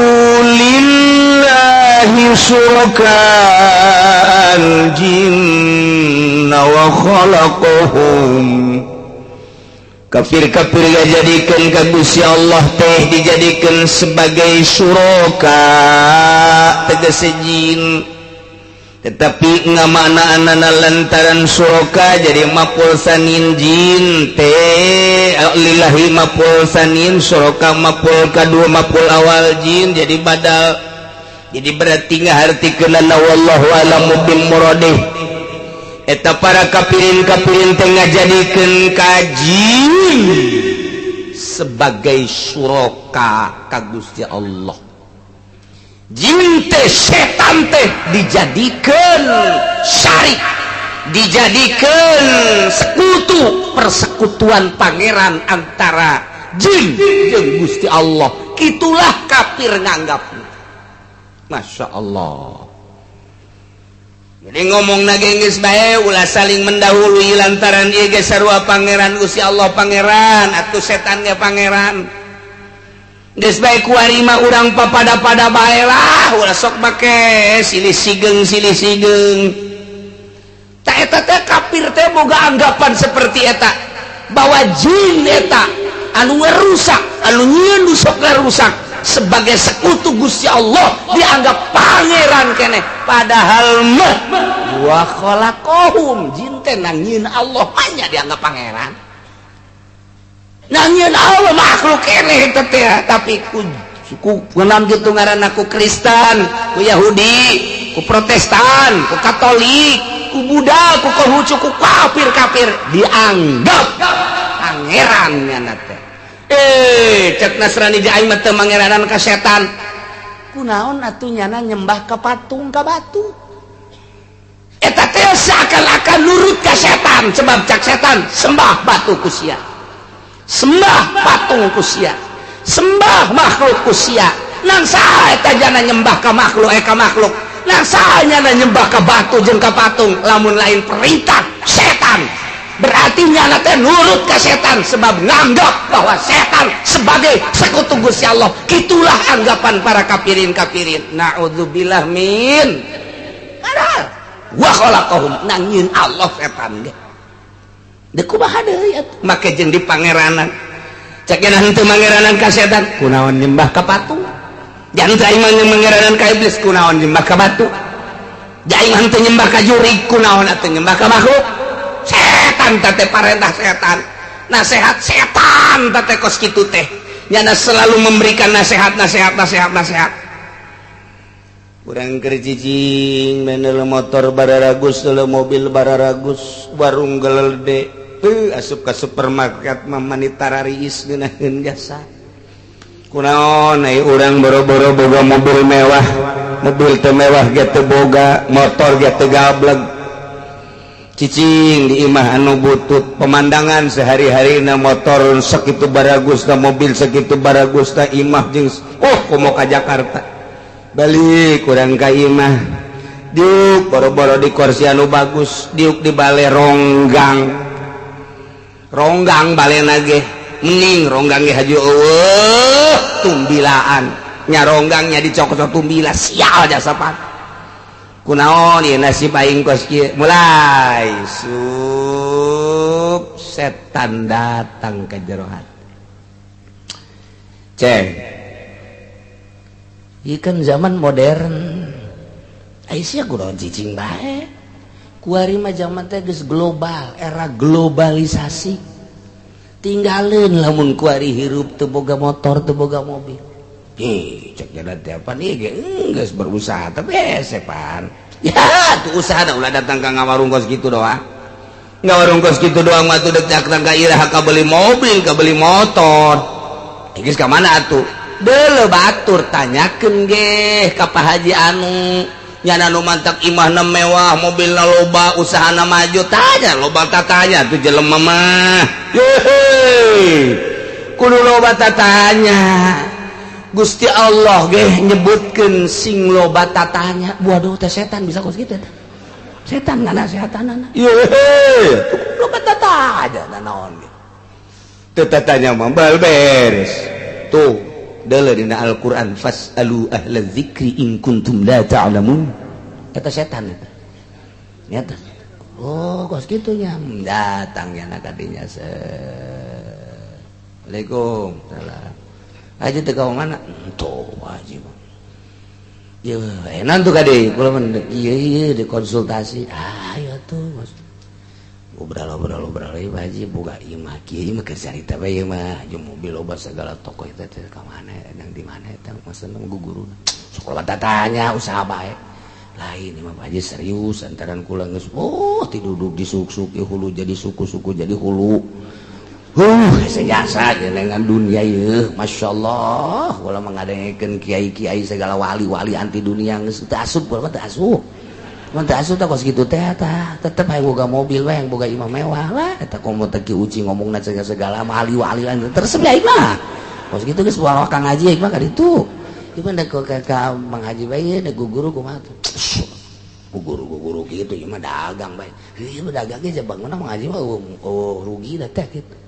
lillahi syuraka al-jinna wa khalaqahum. Kafir-kafir jadikan ka Gusti Allah teh dijadikan sebagai syuraka, tegese jin, tetapi ngamaknaanana lantaran syuraka jadi maf'ul tsanin jin teh lillahi maf'ul tsanin, syuraka maf'ul kadua, maf'ul awal jin jadi badal, jadi berarti ngahartikeunana. Wallahu a'lamu bil muradih. Eta para kafirin-kafirin teh ngajadikeun ka jin sebagai syuraka ka Gusti Allah. Jin teh, setan teh dijadikeun syarik, dijadikeun sekutu, persekutuan pangeran antara jin jeung Gusti Allah. Itulah kafir nganggap. Masya Allah. Jadi ngomong na geus bae, ulah saling mendahului, lantaran ieu ge sarua pangeran. Gusti Allah pangeran atuh, setan ge pangeran. Geus bae, kuari mah urang papada-pada bae lah, ulah sok make silih sigeng silih sigeng. Tak, eta teh kafir teh boga anggapan seperti eta, bahwa jin eta anu ngerusak, anu nyieun nu sok ngarusak, sebagai sekutu Gusti Allah, dianggap pangeran keneh. Padahal mah wa khalaqahum, jin teh nangieun Allah, hanya dianggap pangeran. Nangieun Allah makhluk keneh eta teh, tapi ku ku kunaon kitu ngaranna, ku Kristen, ku Yahudi, ku Protestan, ku Katolik, ku Buddha, ku Konghucu, ku kafir-kafir dianggap pangeran nyana teh. Eh, cek Nasrani di aing mah teu mangeranan ka setan. Kunaon atuh nyana nyembah ka patung, ka batu? Eta teh seakan-akan nurut ka setan, sebab cak setan sembah batu ku sia, sembah patung ku sia, sembah makhluk ku sia. Nang saha eta jana nyembah ka makhluk, eh, ka makhluk? Nang saha nyana nyembah ka batu jeung ka patung lamun lain perintah setan? Berarti nyana teh nurut ke setan, sebab nganggap bahwa setan sebagai sekutu Gusti Allah. Itulah anggapan para kafirin kafirin, naudzubillah min. Padahal wa khalaqahum, nangieun Allah setan ge. Deuk kumaha deui atuh make jeung di pangeranan? Cek henteu mangeranan ka setan, kunaon nyembah ka patung? Jangan aing mah mangeranan ka iblis, kunaon nyembah ka batu? Aing henteu nyembah ka jurig, kunaon atuh nyembah ka makhluk setan? Teh parentah setan, nasehat setan teh kos kitu teh. Nyana selalu memberikan nasihat, nasihat, nasihat, nasihat. Kurang keur cicing menel motor bararagus, mobil bararagus, warung gelede, asup ka supermarket mah mani tarariis ngeunaheun jasa. Kunaon ai urang boro-boro boga mobil mewah, mobil teu mewah ge teu boga, motor ge teu gableg, cicing di imah anu butut. Pemandangan sehari-hari na motor sakitu baragus na, mobil sakitu baragus na, imah jeung oh komo ka Jakarta, balik kurang ka imah, diuk boro-boro di kursi anu bagus, diuk di bale ronggang, ronggang bale nage mending ronggang ge haju eueuh tumbilaan nya, ronggangnya dicokot tumbila. Sial jasa pan. Kunaon ieu nasib aing kos kieu? Mulai sup setan datang ke jero hati. Ceng. Ieu kan zaman modern. Aisyah kudu cicing bae. Kuari mah zaman teh geus global, era globalisasi. Tinggalin lamun kuari hirup teu boga motor, teu boga mobil. Ih, cek jalan teh apa nih ge geus berusaha tapi hese pan. Ya, tuh usaha da ulah datang ka ngawarung kos kitu doang. Ngawarung kos kitu doang mah tuh dek datang ka iraha ka beli mobil, ka beli motor. Geus ka mana atuh? Deuleu batur tanyakeun ge ka Pak Haji anu nyana nu mantak imahna mewah, mobilna loba, usahana maju, tanya loba tatanya tuh jelema mah. Yehe. Kudu loba tatanya. Gusti Allah ge nyebutkeun sing loba tatanya. Waduh teh setan bisa kos kitu teh. Setan nganasehatanana. Yehe. Loba tatanya naon ge. Teu tatanya mah bal beres. Tuh deuleu dina Al-Qur'an fas'alu ahla dzikri in kuntum la ta'lamun. Eta setan eta. Nyata. Oh, kos kitu nya. Datang nya ka dinya. Assalamualaikum. Salam. Haji teh ka mana? Tuh, haji mah. Ieu enak tuh kade, kula mah ieu ieu dikonsultasi. Ah, ieu tuh Mas. Ngobrol-ngobrol ieu haji boga ieu mah kieu ieu mah keur carita bae ieu mah jeung mobil loba segala toko eta teh ka mana edang di mana eta maksudna guguruna. Sok loba tatanya usaha bae. Lain ieu mah haji serius antaran kula geus oh tiduduk disuk-suk ieu hulu jadi suku-suku jadi hulu. Sejasa dengan dunia ieu Masya Allah kula mengadengekeun kiai-kiai segala wali-wali anti dunia geus teu asup kula mah teu asup. Mun teu asup tah kos kitu teh tah tetep hayang boga mobil we hayang boga imah mewah lah eta komo teh Ki Uci ngomongna segala wali-wali teresep ya aing mah. Kos kitu geus bawa Kang Haji aing mah ka ditu. Ieu mah ka Mang Haji bae deuk guru kumaha tuh. Guru-guru kitu ieu mah dagang bae. Ieu mah dagang ge bangunna Mang Haji mah oh rugi da teh kitu.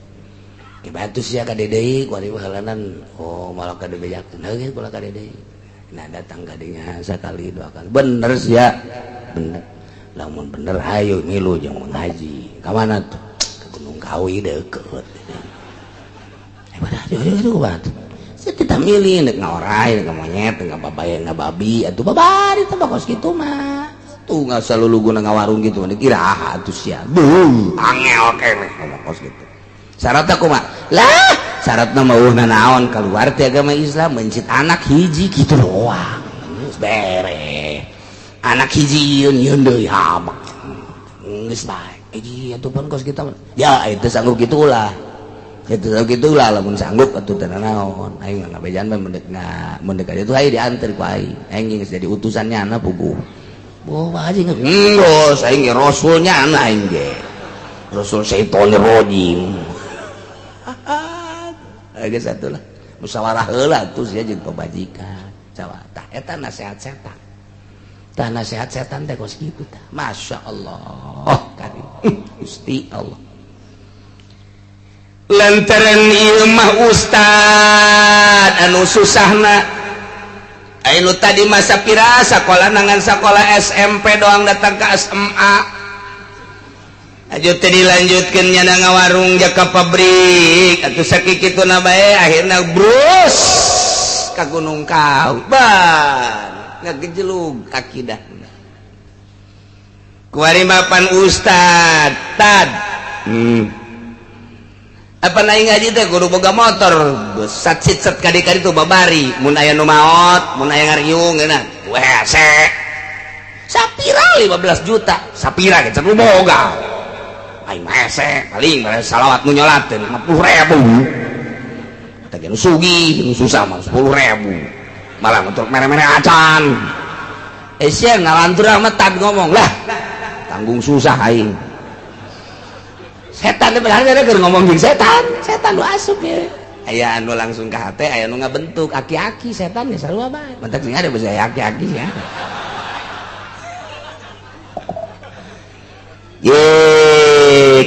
Bantu sia ka deui ku ari halanan oh malah ka dibejakeun heuh kula ka deui. Nah datang ka dinya sakali dua kali bener sia bener lamun bener hayu milu jeung Mang Haji ka mana tuh ke Gunung Kawi deukeut. Saya tidak milih nek ngaorai nek monyet nek babae ngababi atuh babari teh kos kitu mah tuh ngasa luluguna ngawarung kitu mah dikira atuh sia beuh angel keneh ngomong kos kitu. Syaratna kumaha? Lah, syaratna mah eueuh naon keluar ti agama Islam mencit anak hiji kitu doang. Geus beres. Anak hiji yeun yeun deui habak. Geus bae. Hiji atuh pun kos kita. Ya itu sanggup kitu ulah. Itu sanggup kitu ulah lamun sanggup atuh teu naon. Aing mah ngabejan mah mendek mendek aja tuh aing dianter ku aing. Aing geus jadi utusannya na puguh. Boh Pak Haji geus aing ge rasulnya na aing ge. Rasul syaitonir rajim. Geus atuh lah musyawarah heula atuh sia jeung pamajikan cawa tah eta nasihat setan tah nasihat setan teh kos kitu tah masyaallah karim Gusti Allah lantaran ieu mah ustad anu susahna anu tadi masa pira sakola nangan sakola SMP doang datang ke SMA aja teh dilanjutkeun nyana ngawarung jaka pabrik atuh sakikituna bae akhirna brus ka Gunung Kawi ban ngagejelug akidahna kuari mapan ustad tad apa naik ngaji teh kudu boga motor sat sit sat kadi-kadi tuh babari mun aya nu maot mun aya ngariung geuna wese sapira 15 juta sapira ge can boga aing mah hese paling salawat nu nyolateun 50.000 teh nu sugih nu susah mah 10.000 malah untuk mere-mere acan sia ngalantur amat tad ngomong lah tanggung susah aing setan teh padahal keur ngomong jeung setan setan nu asup ye aya anu langsung ka hate aya nu ngabentuk aki-aki setan ge sarua bae mentak sing ada basa aki-aki ya. Ye,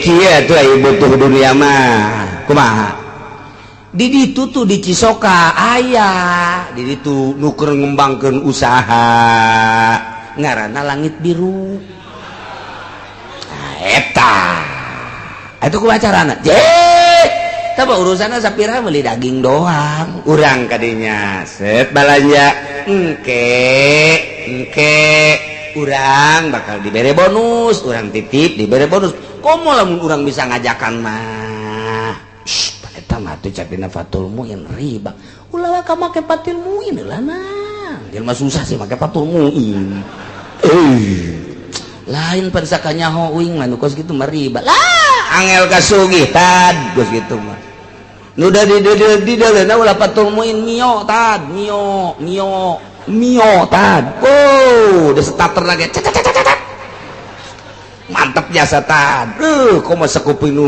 kieu tuh aya butuh dunia mah. Kumaha? Di ditu tuh di Cisoka aya, di ditu nu keur ngembangkeun usaha ngaranna Langit Biru. Nah, eta. Eta kumaha carana? Je, Tapi urusannya sapira beli daging doang. Urang kadinya set balanja engke engke urang bakal dibere bonus, urang titip dibere bonus. Komo lamun urang bisa ngajakan mah. Shh, eta mah tuh capina Fathul Muin riba. Ulah ka make Fathul Muin lah nah. Jelema susah sih make Fathul Muin. Lain pan sakanyaho uing mah nu kos kitu mah riba. Lah, angel kasugih tad kos kitu mah. Nu da di di di ulah Fathul Muin Mio tad, Mio, Mio, Mio tad. Oh, udah starter lagi. Cet cet cet cet. Mantep jasa tad. Komo sakuping nu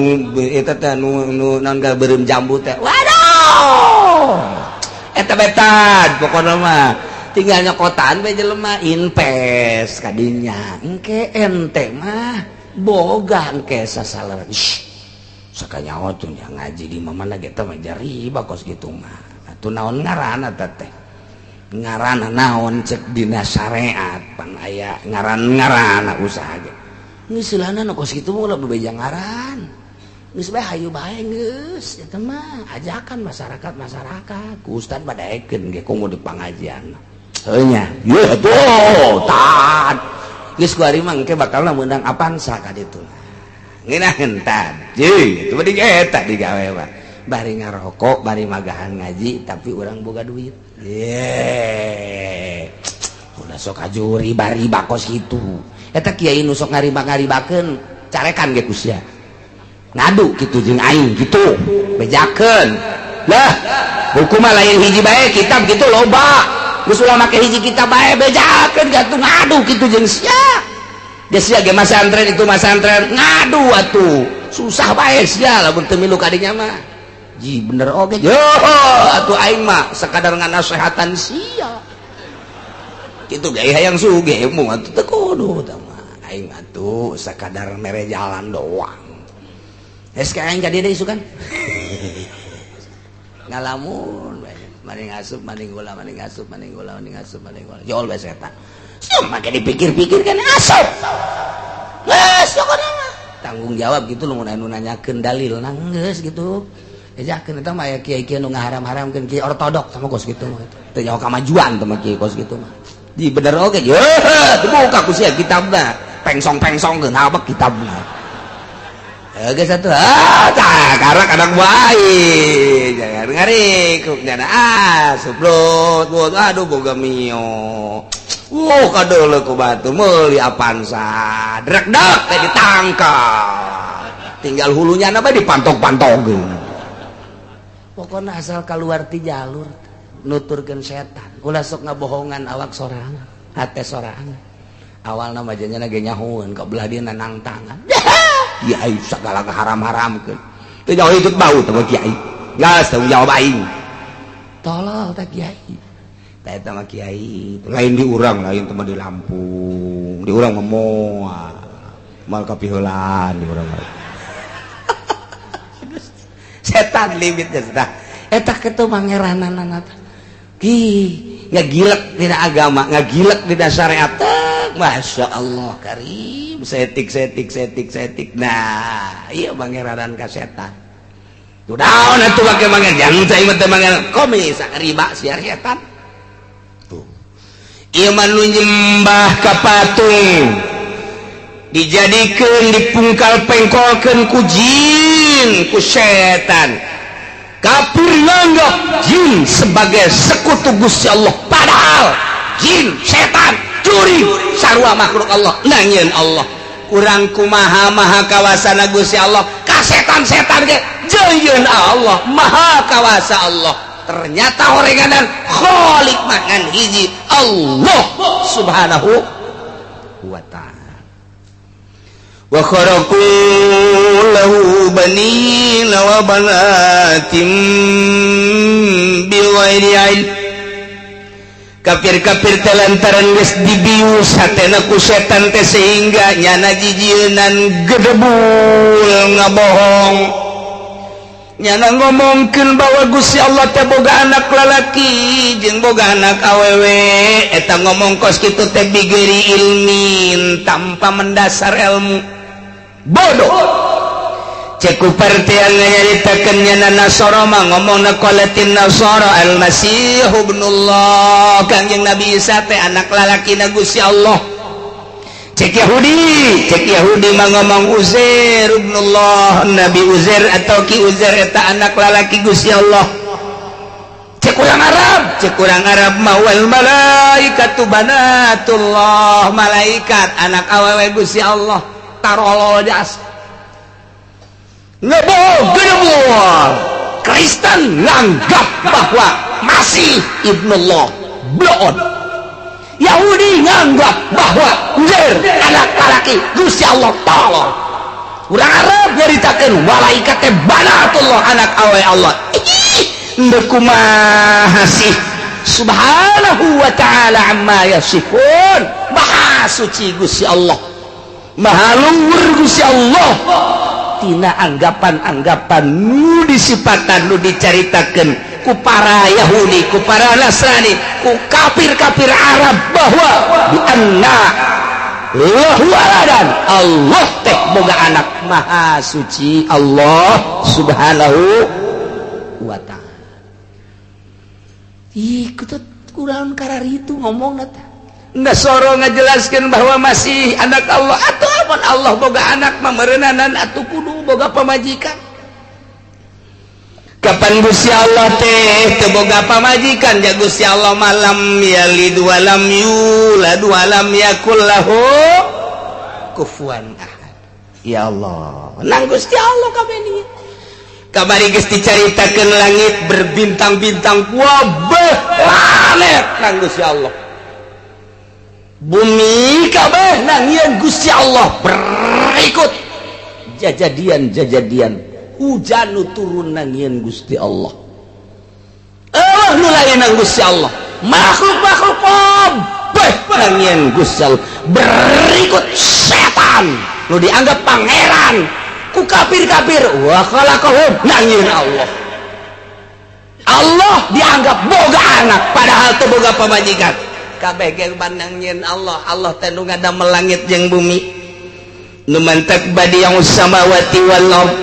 eta teh nu nu naon beureum jambu teh. Waduh. Eta bae tad pokona mah. Tinggal nyokotan bae jelema invest kadinya. Engke ente mah boga engke sasalaran. Sakanyaho tuh ngaji di mana ge teh mah riba kos kitu mah. Atuh naon ngaranna teh? Ngaranna naon cek dina syariat pan aya ngaran-ngaranna usaha ge. Geus silana nu kos kitu mah ulah bebeja ngaran. Geus bae hayu bae geus eta mah ajakan masyarakat-masyarakat. Ku ustad badaekeun ge komo di pangajian. Heuh nya. Ye atuh tad. Geus ku ari mah engke bakalna meunang Avanza ka ditu. Ngeunaheun tad. Jeung itu mah eta digawe mah. Bari ngarokok, bari magahan ngaji tapi urang boga duit. Ye. Ulah sok aju riba-riba kos kitu. Eta kiai nu sok ngariba-ngaribakeun carekan ge ku sia. Ngadu kitu jeung aing kitu, bejakeun. Lah, buku mah lain hiji bae kitab kitu loba. Geus ulah make hiji kitab bae bejakeun gatuh ngadu kitu jeung sia. Geus sia ge masantren itu masantren ngadu atuh. Susah bae sia lamun teu milu ka dinya mah. Ji bener oge. Yo atuh aing mah sakadar nganasehatan sia. Kitu ge hayang sugih mung atuh teu kudu tah mah. Aing atuh sakadar mere jalan doang. Geus ka aing ka dieu deui isukan. Ngalamun bae. Maning asup maning gula maning asup maning gula maning asup maning gula. Jol bae setan. Sieu make dipikir-pikir kan asup. Geus pokona mah. Tanggung jawab gitu lamun anu nanyakeun dalil geus gitu. Ejakeun eta mah aya kiai-kiai nu ngaharam-haramkeun kiai ortodok sama kos kitu mah. Teu nyaho kamajuan teh mah kiai kos kitu mah. Di bener oge ye dibuka ku sia kitabna. Pengsong-pengsongkeun habek kitabna. Geus atuh ah tah karena kadang bae jangan ngarikuk nyana ah suplot aduh boga Mio. Wuh kadeuleu ku batu meuli Avanza. Drek-dek teh ditangkap. Tinggal hulunya na bae dipantok-pantogkeun. Pokona asal keluar ti jalur nuturkeun setan. Ulah sok ngabohongan awak sorangan, hate sorangan. Awalna mah janyana ge nyahoeun ka belah dieu nang tangan. Kiai sagala haram-haramkeun. Teu jauh hitut bau teh kiai. Geus tanggung jawab aing. Tolol teh kiai. Tah eta mah kiai. Lain di urang, lain teh mah di Lampung. Di urang mah moal. Moal kapiheulaan di urang mah. Setan limitnya sudah. Eta kitu mangeranana teh. Ki ngagilek dina agama, ngagilek dina syariat. Masya Allah karim, setik setik setik setik. Nah, iya mangeranan ka setan. Tuh daun atuh make manger, jangan saya mah teh manger komis riba siar setan. Tuh. Ieu mah nu nyembah ka patung. Dijadikeun dipungkal pengkolkeun ku jin, ku setan. Kafir nganggap jin sebagai sekutu Gusti Allah, padahal jin, setan, curi sarua makhluk Allah, nangieun Allah. Kurang kumaha maha kawasana Gusti Allah, ka setan-setan ge jeuyeun Allah, maha kawasa Allah. Ternyata horenganan khalik mangan hiji Allah Subhanahu wa ta'ala. Wa kharaqu lahu banina wa banatin bighairi ilm. Kafir-kafir teh lantaran geus dibius hatena ku setan teh sehingga nyana jijieunan gedebul ngabohong. Nyana ngomongkeun bahwa Gusti Allah teh boga anak lalaki jeung boga anak awewe. Eta ngomong kos kitu teh bigeri ilmin, tanpa mendasar ilmu. Bodoh. Cek ku partian nyaritakeun nya Nasara mah ngomongna qalatin Nasara al-Masih ibnullah, Kangjeng Nabi Isa teh anak lalakina Gusti Allah. Cek Yahudi, cek Yahudi mah ngomong Uzair ibnullah, Nabi Uzair atau Ki Uzair eta anak lalaki Gusti Allah. Cek urang Arab, cek urang Arab mah wal malaikatu banatullah, malaikat anak awewe Gusti Allah. Tarolol jas ngebohong. Kristen nganggap bahwa masih ibnullah bloon. Yahudi nganggap bahwa Uzair anak laki Gusti Allah, tolong. Urang Arab nyaritakeun malaikat teh banatullah, anak awe Allah. Ih, kumaha sih? Subhanahu wa ta'ala amma yasifun. Maha suci Gusti Allah, maha luhur Gusti Allah tina anggapan-anggapan nu disipatan, nu dicaritakeun ku para Yahudi, ku para Nasrani, ku kafir-kafir Arab bahwa bi anna lahu waladan, Allah teh boga anak. Maha suci Allah Subhanahu wa Ta'ala. Ih, kurang karar itu ngomong teh. Nasoro ngajelaskan bahwa masih anak Allah atau apa, Allah boga anak memerenanan atau kudu boga pamajikan. Kapan Gusti Allah teh teu boga pamajikan? Ja Gusti Allah mah lam yalid walam yulad walam yakul lahu kufuwan ahad. Ya Allah, nang Gusti Allah kabeh ni kamari geus dicaritakeun langit berbintang-bintang, kabeh planet nang Gusti Allah, bumi kabeh nang Gusti Allah. Berikut jajadian-jajadian hujan nu turun nang Gusti Allah. Allah nu lain nang Gusti Allah, makhluk-makhluk kabeh nang Gusti Allah. Berikut setan nu dianggap pangeran ku kafir-kafir, wa khalaqahum, nang Allah. Allah dianggap boga anak padahal teu boga pamajikan. Kabeh ge nangieun Allah. Allah teh nu ngadamel langit jeung bumi, nu mantak badi'us samawati wal ard,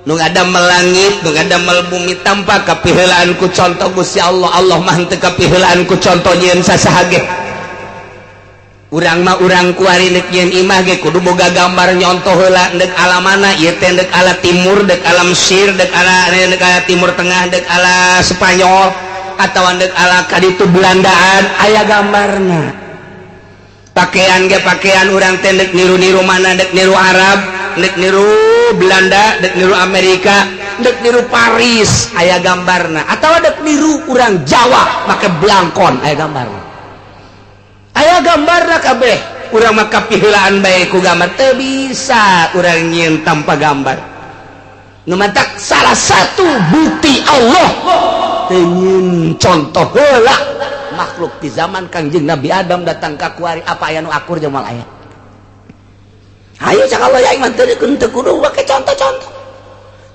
nu ngadamel langit, nu ngadamel bumi tanpa kapiheulaan ku contoh Gusti Allah. Allah mah henteu kapiheulaan ku contoh nyieun sasaha ge. Urang mah urang kuari deuk nyieun imah ge kudu boga gambar, nyontoh heula deuk ala mana ieu teh, deuk ala timur, deuk ala Mesir, deuk ala Timur Tengah, deuk ala Spanyol atau deuk ala kaditu Belandaan, aya gambarna. Pakaian ge pakaian urang teh deuk niru-niru mana, deuk niru Arab, deuk niru Belanda, deuk niru Amerika, deuk niru Paris, aya gambarna. Atau deuk niru urang Jawa make blangkon, aya gambarna. Aya gambarna kabeh. Urang mah kapiheulaan bae ku gambar, teu bisa urang nyieun tanpa gambar. Nu matak salah satu bukti Allah teu nyieun contoh heula makhluk di zaman Kangjeng Nabi Adam datang ka kuari, apa aya nu akur jeung moal aya? Ayo cak Allah, ya mah teu teu kudu make contoh-contoh,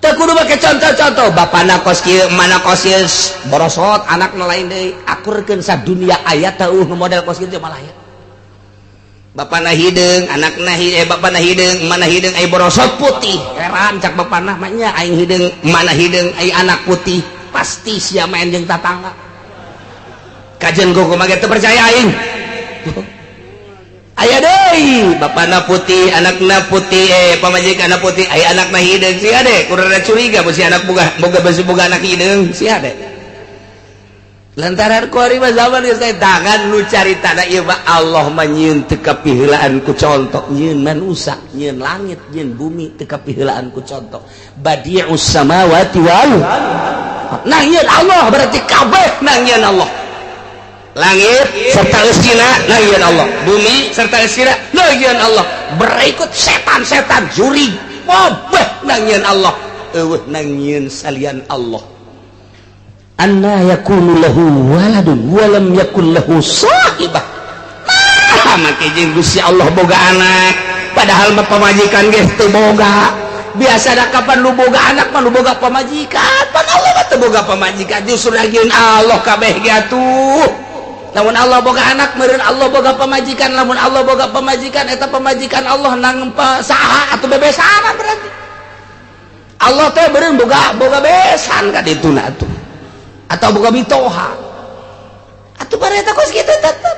teu kudu make contoh-contoh. Bapana kos kieu, mana kos kieu, borosot anakna lain deui, akurkeun sadunia aya teu nu model kos kieu? Moal aya. Bapana hideung, anakna bapana hideung, mana hideung, ai borosot putih. Heran cak bapana mah nya, aing hideung, mana hideung, ai anak putih, pasti sia main jeung tatangga. Kajen kumaha ge teu percaya aing. Aya deui bapana putih, anakna putih, pamajikanna putih, ai anakna hideung. Sia deh kurang curiga besi anak boga boga besi boga anak hideung sia deh. Lantaran kuari mah zaman geus tangan nu carita ieu mah Allah mah nyieun teu kapiheulaan ku contoh, nyieun manusa, nyieun langit, nyieun bumi teu kapiheulaan ku contoh. Badi'us samawati wal nangieun Allah, berarti kabeh nangieun Allah. Langit serta eusina nangieun Allah, bumi serta eusina nangieun Allah. Berikut setan-setan jurig kabeh nangieun Allah, eueuh nangieun salian Allah. Anna yakunu lahu waladun walam yakun lahu sahibah. Nah, make jeung Gusti Allah boga anak padahal mah pamajikan ge teu boga. Biasa da kapan lu boga anak mah lu boga pamajikan, pan Allah mah teu boga pamajikan, justru lagi Allah kabeh ge atuh. Lamun Allah boga anak meureun Allah boga pamajikan, lamun Allah boga pamajikan eta pamajikan Allah nang saha atau bebesana berarti. Allah teh beureum boga boga besan ka dituna atuh atau boga mitoha atuh bareta kos kitu tetep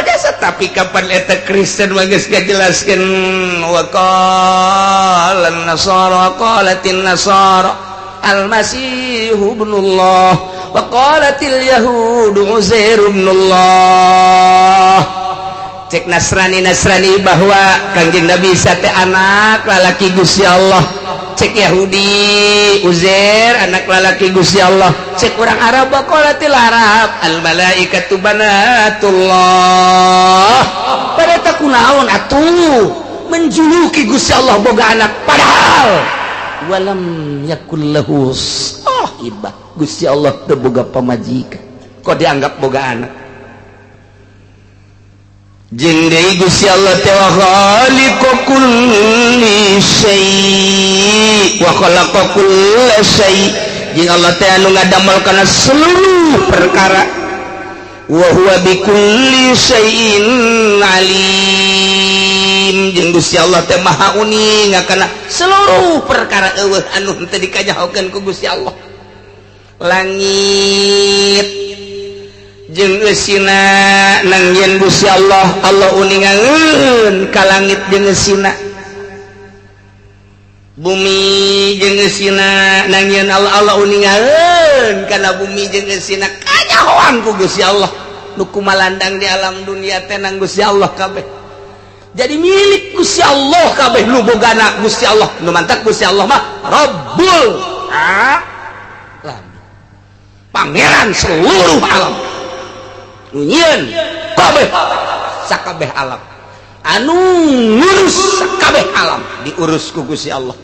jasa. Tapi kapan eta Kristen mah geus ngajelaskeun wa qala nasara, qalatin nasara al-masih ibnullah wa qalatil yahud uzair ibnullah. Cek Nasrani Nasrani bahwa Kangjeng Nabi Isa teh anak lalaki Gusti Allah, cek Yahudi Uzair anak lalaki Gusti Allah, cek orang Arab qalatil Arab al malaikatu banatullah. Pada kunaon atuh menjuluki Gusti Allah boga anak, padahal walam yakul lahu sahibah, Gusti Allah teu boga pamajikan, kok dianggap boga anak? Jeung deui Gusti Allah teh wa khaliqu kulli syai' wa khalaqa kulla syai', jeung Allah teh anu ngadamel kana seluruh perkara, wa huwa bikulli syai'in alim, jeung Gusti Allah teh maha uning kana seluruh perkara, eueuh anu henteu dikanyahokeun ku Gusti Allah. Langit jeung eusina nangieun Gusti Allah, Allah uningaeun ka langit jeung eusina. Bumi jeung eusina nangieun Allah, Allah uningaeun kana bumi jeung eusina. Kanyahoan ku Gusti Allah nu kumalandang di alam dunia teh nang Gusti Allah kabeh, jadi milik Gusti Allah kabeh, nu bogana Gusti Allah. Nu mantak Gusti Allah mah Rabbul alam, pangeran seluruh alam, nu nyieun kabeh sakabeh alam, anu ngurus sakabeh alam, diurus ku Gusti Allah.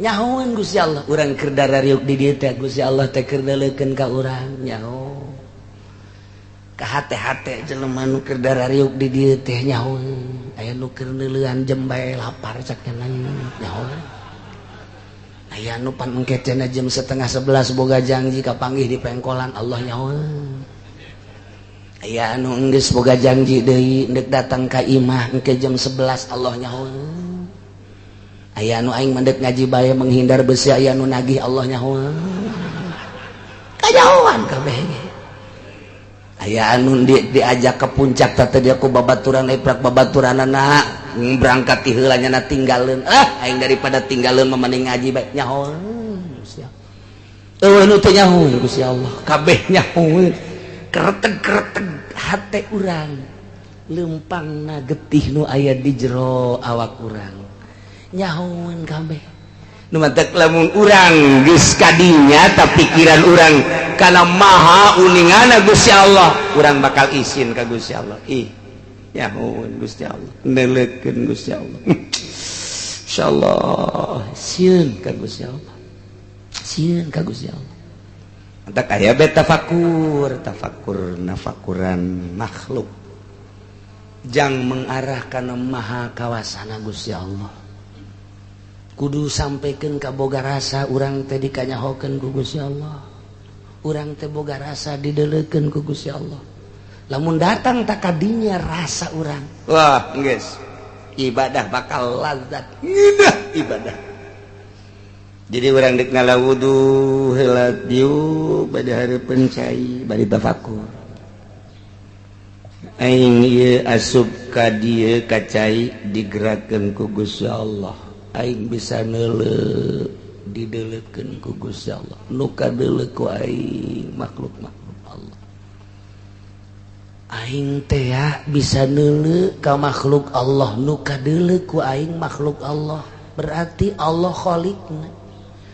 Nyahoan Gusti Allah urang keur darariuk di dieu teh, Gusti Allah teh keur neuleukeun ka urang, nyaho ka hate-hate jelema nu keur darariuk di dieu teh, nyaho aya nu keur neuleuan jembae lapar cak nyaho, aya nu pan engke cenah jam 10.30 boga janji kapanggih di pengkolan, Allah nyaho. Aya anu enggeus boga janji deui ndek datang ka imah engke jam 11, Allah nyaho. Aya anu aing mendek ngaji bae menghindar besi, aya anu nagih, Allah nyaho. Kanyahoan kabeh. Aya anu diajak ke puncak teh dia ku babaturan, eprak babaturanana berangkat ti heula nya tinggalkeun, ah aing daripada tinggalkeun mah mending ngaji bae, nyaho. Eueuh nu teu nyaho Gusti Allah, kabeh nyaho. Kereteg-kereteg hate urang, lempangna getih nu aya di jero awak urang, nyahoan kabeh. Nu matak lamun urang geus kadinya ta pikiran urang kana maha uningana Gusti Allah, urang bakal isin ka Gusti Allah. Ih, nyahoan Gusti Allah, neuleukeun Gusti Allah, insyaallah sieun ka Gusti Allah, sieun ka Gusti Allah. Tak aya be tafakur, tafakur nafakuran makhluk jang mengarah kana maha kawasana Gusti Allah. Kudu sampaikan ka boga rasa urang teh dikanyahokeun ku Gusti Allah, urang teh boga rasa dideleukeun ku Gusti Allah. Lamun datang tak kadinya rasa urang, wah geus ibadah bakal lazat, ngeunah ibadah. Jadi urang dek ngala wudu heula diuk bade hareupeun cai bari tafakur, aing ieu asup ka dieu ka cai digerakkeun ku Gusti Allah, aing bisa neuleu dideleukeun ku Gusti Allah, nu kadeuleu ku aing makhluk-makhluk Allah. Aing teh bisa neuleu ka makhluk Allah, nu kadeuleu ku aing makhluk Allah, berarti Allah khaliqna.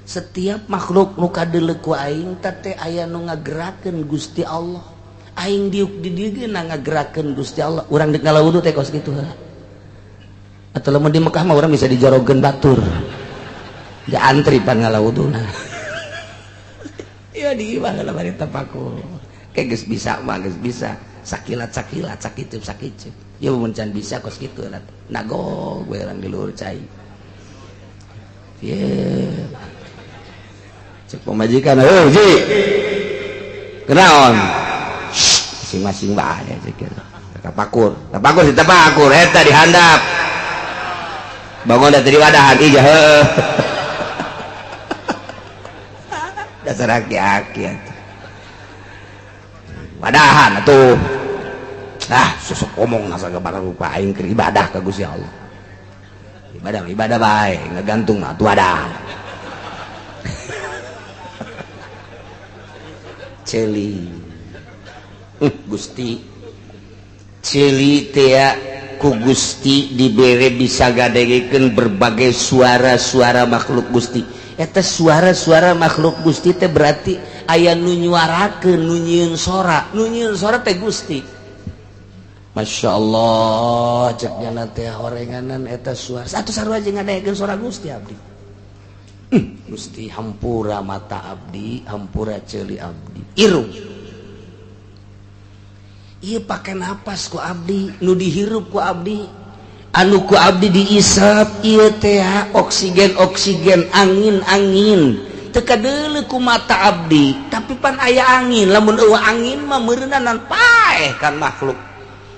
Setiap makhluk nu kadeuleu ku aing teh aya nu ngagerakeun Gusti Allah. Aing diuk di dieu ngagerakeun Gusti Allah. Urang deuk ngala wudu teh kos kitu heula. Atau lamun di Mekah mah urang bisa dijorogeun batur. Ja antri pan ngala wuduna. Ya di imah heula bari tafakur. Kayak geus bisa mah geus bisa. Sakilat-sakilat, sakicup sakicup. Ya mun can bisa kos kitu lah. Nagog we urang di luhur cai. Ye. Cek pemajikan, "Oh, Ji. Kenaon?" Masing-masing bae cek kitu. Tapakur, tapakur si tapakur eta dihandap. Bangun da tadi wadahan ijah heueuh. Dasar aki-aki atuh. Wadahan atuh. Ah, susuk omong nasa sagala rupa aing keur ibadah ka Gusti Allah. Ibadah ibadah bae, ngagantung mah atuh wadah. Ceuli. Gusti. Ceuli teh ku Gusti dibere bisa gadegekeun berbagai suara-suara makhluk Gusti. Eta suara-suara makhluk Gusti teh berarti aya nu nyuarakeun, nu nyieun sora, nu nyieun sora teh Gusti. Masya Allah, cek nyana teh horenganan eta suara. Satu sarua jeung ngadegekeun suara Gusti abdi. Gusti hampura mata abdi, hampura ceuli abdi. Irung. Ieu pake napas ku abdi, nu dihirup ku abdi, anu ku abdi diisap ieu teh oksigen-oksigen, angin-angin. Teu kadeuleu ku mata abdi, tapi pan aya angin, lamun eueuh angin mah meureunanan paeh kan makhluk.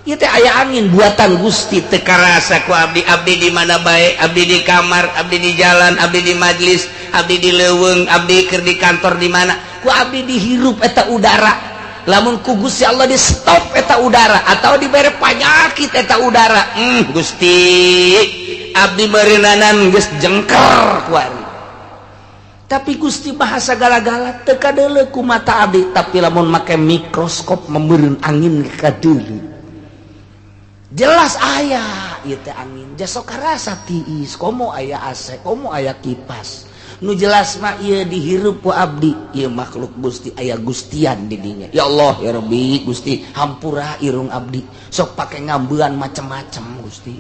Ieu teh aya angin buatan Gusti teu karasa ku abdi, abdi di mana bae, abdi di kamar, abdi di jalan, abdi di majlis, abdi di leuweung, abdi keur di kantor di mana, ku abdi dihirup eta udara. Lamun ku Gusti Allah di stop eta udara atau dibere panyakit eta udara, Gusti abdi meureunnanan geus jengker kuari. Tapi Gusti bahasa gala-gala teu kadeuleu ku mata abdi, tapi lamun make mikroskop meureun angin kadeuleu. Jelas aya ieu teh angin, jasok karasa tiis, komo aya AC, komo aya kipas. Nu jelas mah ieu dihirup ku abdi, ieu makhluk Gusti aya gustian di dinya. Ya Allah ya Rabbi Gusti hampura irung abdi, sok pake ngambean macem-macem Gusti.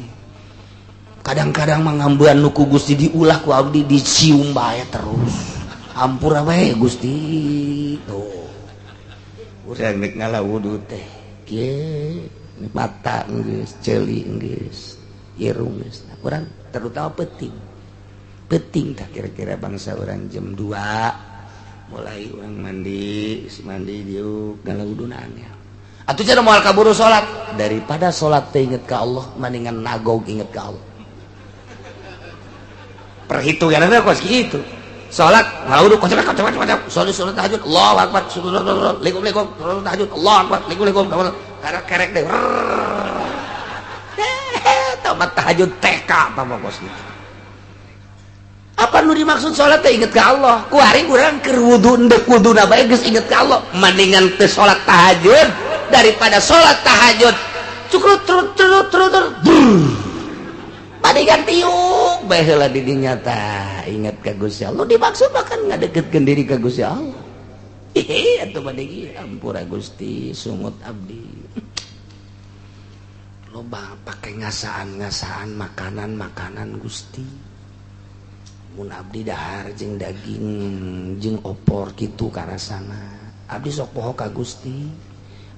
Kadang-kadang mah ngambean nu ku Gusti diulah ku abdi dicium bae terus. Hampura bae Gusti. Tuh. Urang rek ngala wudu teh kieu mata geus, ceuli geus, irung geus. Urang terutama peuting. Penting tak kira-kira bangsa orang jam 2 mulai orang mandi, mandi diuk galaudunan ya. Atuh cenah moal kaburu salat, daripada salat teh inget ka Allah mendingan nagog inget ka Allah. Perhitunganna kos kitu. Salat ngalaudu kocok kocok kocok, salat salat tahajud Allahu akbar, likum likum, salat tahajud Allahu akbar, likum likum, karek kerek deh. Tamat tahajud TK apa kos kitu. Apa nu dimaksud salat teh inget ka Allah? Ku hari urang keur wudu endek wuduna bae geus inget ka Allah. Mendingan teu salat tahajud daripada salat tahajud cukrut trut trut trut trut. Mendingan tiuk bae heula di dinya tah inget ka Gusti Allah. Dimaksud mah kan ngadeukeutkeun diri ka Gusti Allah. Hehe atuh bade ampura Gusti sungut abdi. Loba pake ngasaan-ngasaan makanan-makanan Gusti. Mun abdi dahar jeung daging jeung opor kitu karasana. Abdi sok poho ka Gusti.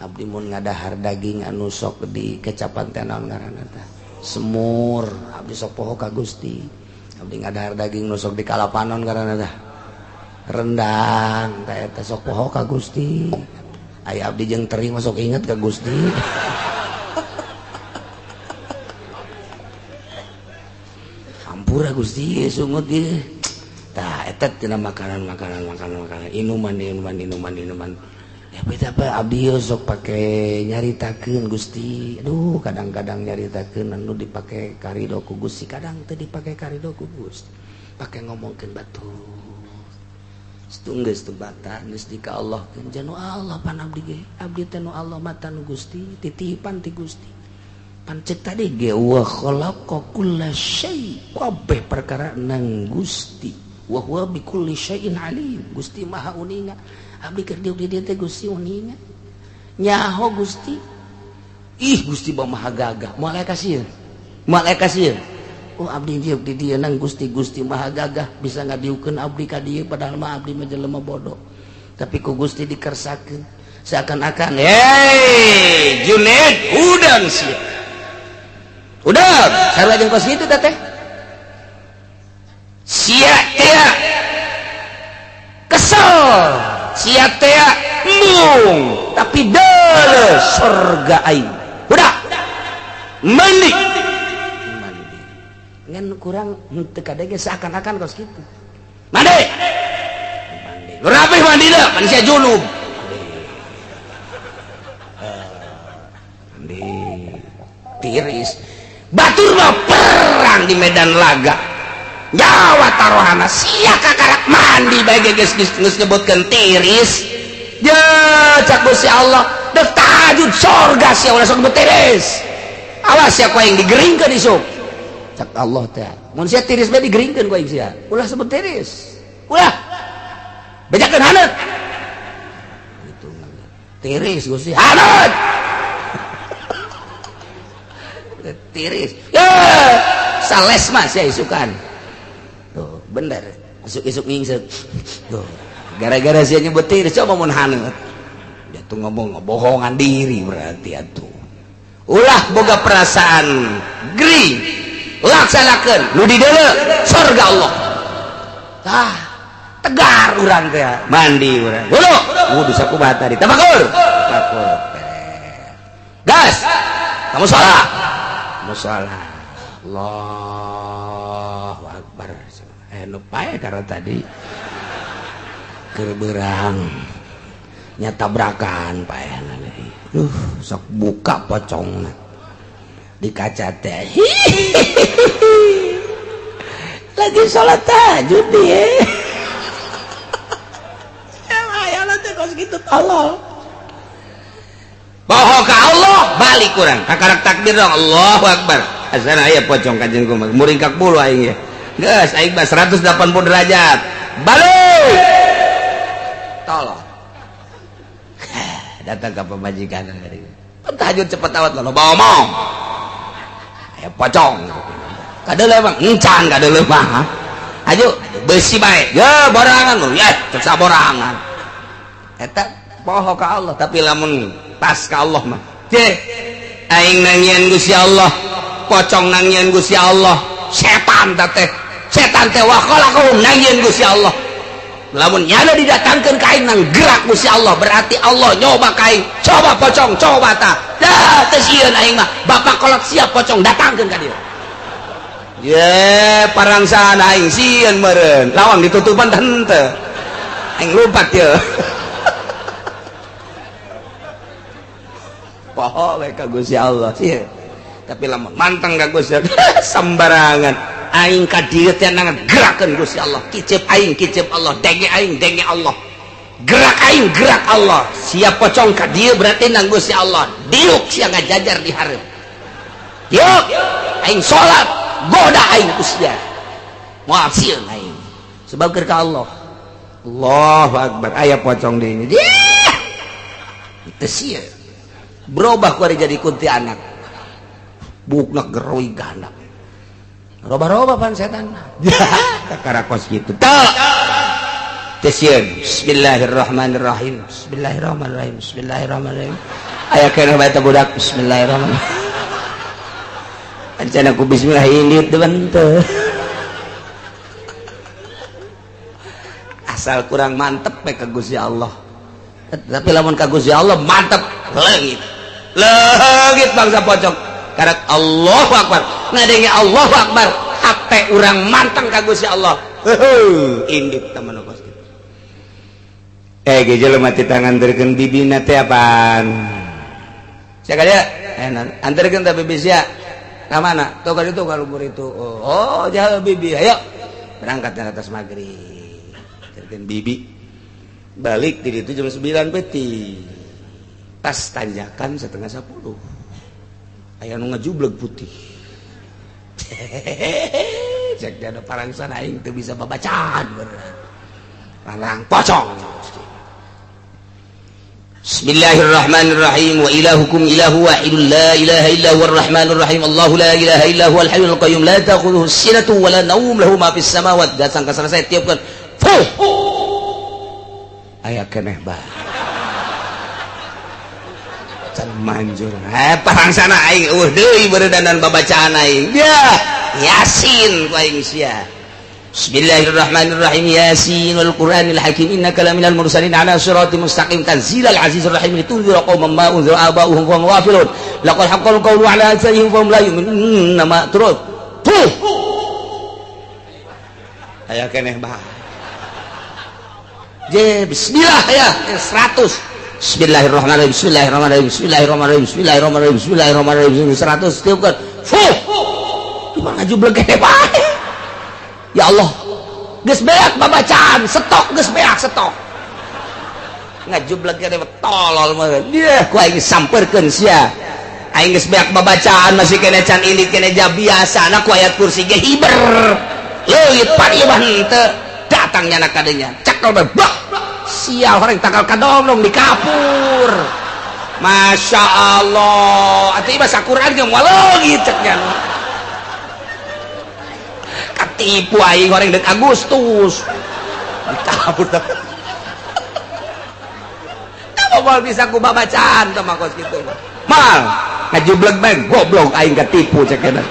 Abdi mun ngadahar daging anu sok di kecapan teh naon ngaranna tah? Semur. Abdi sok poho ka Gusti. Abdi ngadahar daging nu sok di kalapanon ngaranna tah? Rendang tah eta sok poho ka Gusti. Aya abdi jeung teri mah sok inget ka Gusti. Hampura Gusti sungut ieu. Tah eta tina makanan makanan makanan makanan inuman inuman inuman inuman. Ya beda apa abdi sok pake nyaritakeun Gusti. Aduh kadang-kadang nyaritakeun anu dipake karido ku Gusti, kadang teu dipake karido ku Gusti. Pake ngomongkeun batur. Geus teu bata geus di ka Allah keun janu Allah pan abdi ge. Abdi teh nu Allah mata nu Gusti, titipan ti Gusti. Pancet tadi ge wa khalaqa kulla syai, kabeh perkara nang Gusti. Wa huwa bi kulli syai'in alim. Gusti Maha uninga. Abdi keur diuk di dieu teh Gusti uninga. Nyaho Gusti. Ih Gusti Maha gagah. Moal aya kasieun. Moal aya kasieun. Oh abdi diuk di dieu nang Gusti, Gusti Maha gagah bisa ngadiukeun abdi ka dieu padahal mah abdi mah jelema bodoh. Tapi ku Gusti dikersakeun seakan-akan, "Hei, Junaid, udang sia." Udah, sarua jeung kos kitu teh. Sia teh kesel, sia teh embung, tapi deuleu surga aing. Udah. Mandi. Mandi. Ngan kurang henteu kadege seakan-akan kos kitu. Mandi. Mandi. Nu rapih mandina pan sia junub. Mandi. Tiris. Batur mah perang di medan laga. Nyawa taruhana sia kakarak mandi bae geus geus nyebutkeun tiris. Ya cak Gusti Allah, dek tahajud sorga sia ulah sok tiris. Awas sia ku aing digeringkeun isuk. Cak Allah teh. Mun sia tiris bae digeringkeun ku aing sia. Ulah sebut tiris. Ulah. Bejakeun haneut. Gitu. Tiris Gusti haneut. Tiris. Ya, sales mah sia isukan. Tuh, bener. Isuk-isuk ngingsek. Tuh. Gara-gara sia nyebut tiris coba mun haneut. Dia tuh ngomong ngebohongan diri berarti atuh. Ulah boga perasaan gering. Laksanakeun nu di deuleu surga Allah. Tah, tegar urang teh mandi urang. Wudu, wudu sakumaha tadi. Tafakur. Tafakur. Gas. Kamu salat. Musala. Allahu akbar. Nu pae karena tadi keur beurang nya tabrakan paehna deui. Sok buka pocongna di kaca teh. Lagi salat tahajud dia. Ya aya teh kos kitu tolol. Boho ka Allah balik kurang kakarak takbir dong Allahu akbar. Asana aya pocong kanjeng kumaha muringkak bulu aing ya. Geus aing mah 180 derajat. Balik. Tolong. Datang ke pemajikan tadi. Tahajud cepet awat lo bawa omong. Aya pocong. Kadeuleu mah encan kadeuleu mah. Ayo besi bae. Ya borangan lu ya cek saborangan. Eta poho ka Allah tapi lamun pas ka Allah mah. Ceh aing nangian Gusti Allah, pocong nangian Gusti Allah, setan teh. Setan teh wa khalaqahum nangian Gusti Allah. Lamun nyana didatangkeun ka aing nang gerak Gusti Allah, berarti Allah nyoba ka aing. Coba pocong, coba ta. Dah teu sieun aing mah. Bapak kolot siap pocong datangkeun ka dieu. Ye, parangsaan aing sieun meureun. Lawang ditutupan henteu. Aing lompat ye. Poho we ka Gusti Allah sieun. Tapi lamun manteng ka Gusti Allah sembarangan. Aing ka dieu teh nang gerakeun Gusti Allah. Kicep aing, kicep Allah, denge aing, denge Allah. Gerak aing, gerak Allah. Siap pocong ka dieu berarti nang Gusti Allah. Diuk sia ngajajar di hareup. Diuk aing salat, goda aing ku sia. Moal sieun aing. Sebab keur ka Allah. Allahu akbar, aya pocong deui. Teu sieun. Berubah ku ari jadi kuntilanak. Bukna geroi gandap. Roba-roba pan setan. Kakara kos gitu. Teu. Teu sieun. Bismillahirrahmanirrahim. Bismillahirrahmanirrahim. Bismillahirrahmanirrahim. Aya keneh bae teh budak. Bismillahirrahmanirrahim. Acan aku bismillah indit teu teu. Asal kurang mantep we ka Gusti Allah. Tapi lamun ka Gusti Allah mantep leungit. Leungit bangsa pocong. Karak Allahu akbar. Ngadenge Allahu akbar, hate urang manteng ka Gusti Allah. Heuh, indit temen kos kitu. Ge jelema teh tanganterkeun bibina teh apaan? Sia ka dieu? Anterkeun ta bibi sia. Ka mana? Tuh ka ditu ka luhur itu. Oh, jauh bibi. Ayo. Berangkat ke atas maghrib. Anterkeun bibi. Balik di ditu jam 9 peuting. Tas tanjakan 9:30. Aya nu ngejubleg putih. Cek dia ada parangsan aing teu bisa babacaan bener. Parang pocong. Bismillahirrahmanirrahim. Wa ilahukum ilahu wahidun la ilaha illa huwar rahmanur rahim. Allahu la ilaha illa huwal hayyul qayyum la ta'khudhuhu sinatun wa la nawm lahu ma fis samawati. Datang ka selesai tiupkeun. Fuh. Aya keneh bae. Manjur. Parangsana aing eueuh deui beuredanan babacaan aing. Ya, Yasin ku aing sia. Bismillahirrahmanirrahim. Yasin wal Qur'anil Hakim innaka laminal mursalin ala siratim mustaqim tanzilal azizir rahim litunzira qauman ma unzira aba'uhum wa hum ghafilun. Laqad haqqal qawlu ala aktsarihim fa hum la yu'minun. Ma turut. Puh. Aya keneh bae. Je bismillah ya 100. Bismillahirrahmanirrahim. Bismillahirrahmanirrahim. Bismillahirrahmanirrahim. Bismillahirrahmanirrahim. Bismillahirrahmanirrahim. 100 tiupkeun. Fuh. Cuma ngajubleg kene bae. Ya Allah. Geus beak babacaan, stok geus beak stok. Ngajubleg kene tolol mah. Dia ku aing samperkeun sia. Aing geus beak babacaan masih kene can indit kene ja biasa na ku ayat kursi ge hiber. Leuit pan ieu mah henteu. Datang nyana kadenya. Cekel bae. Sial orang tanggal kadongdong di kapur. Masya Allah. Atuh ieu mah sakuran ge moal leungit cek nya. Katipu aing orang dek Agustus. Di kapur teh. Tah moal bisa ku babacaan teh mah kos kitu mah. Mal ngajubleg bae goblok aing katipu cek nya.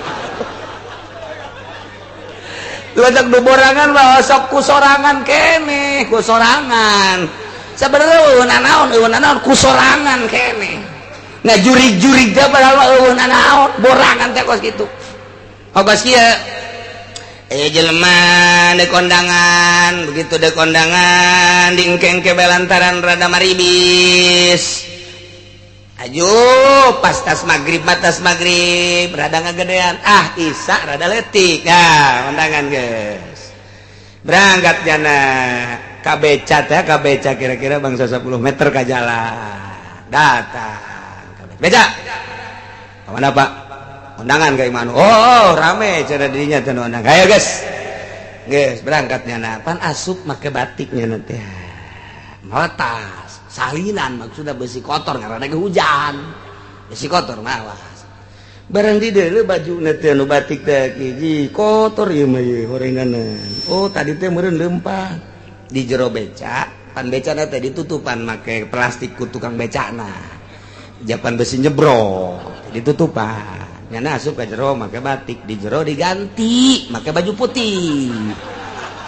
Tuh nu borangan mah sok ku sorangan keneh, ku sorangan. Sebenarnya eueuh nanaon, eueuh nanaon ku sorangan keneh. Ngajurig-jurig teh padahal mah eueuh nanaon, borangan teh kos kitu. Kos kieu. Jelema dek kondangan, begitu dek kondangan diengke-engke lantaran rada maribis. Ayo pas tas maghrib tas maghrib rada ngagedean, ah isa rada letik. Nah, kondangan guys. Berangkat jana ka beca teh, ka beca kira-kira bangsa 10 meter ka jalan. Datang ka beca. Ka mana, Pak? Kondangan ka imanu. Oh, rame cenah dirinya teh undangan. Ayo guys. Geus berangkat nyana. Pan asup make batiknya nanti. Mawa tas. Salinan maksudnya besi kotor karena lagi hujan. Besi kotor mawas. Barang di deuleu baju teh anu batik teh hiji kotor ieu mah ieu horenganan. Oh, tadi teh meureun leumpang di jero beca, pan becana teh ditutupan make plastik ku tukang becana. Japan besi nyebrok ditutupan. Nyana asup ka jero make batik, di jero diganti make baju putih.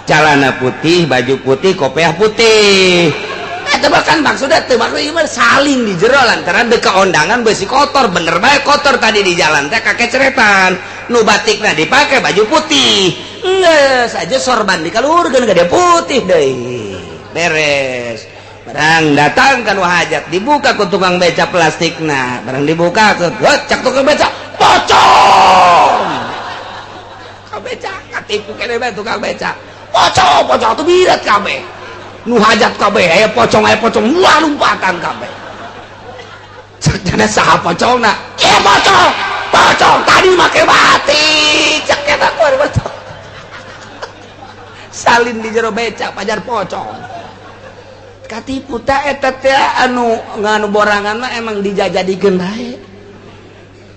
Celana putih, baju putih, kopiah putih. Bahkan maksudnya teu maksud salin di jero lantaran dek kondangan besi kotor bener bae kotor tadi di jalan teh kakeceretan nu batikna dipake baju putih geus aja sorban dikaluhurkeun ka dia putih deui beres barang datang kan hajat dibuka ku tukang beca plastikna barang dibuka ke cak tukang beca pocong ka beca katipu kene bae tukang beca pocong pocong tuh birat kabeh nu hajat kabeh aya pocong wah lompatan kabeh cek saha pocongna ieu pocong pocong tadi make batik cek eta kuar pocong salin di jero beca pajar pocong katipu ta eta teh anu nganu borangan mah emang dijajadikeun bae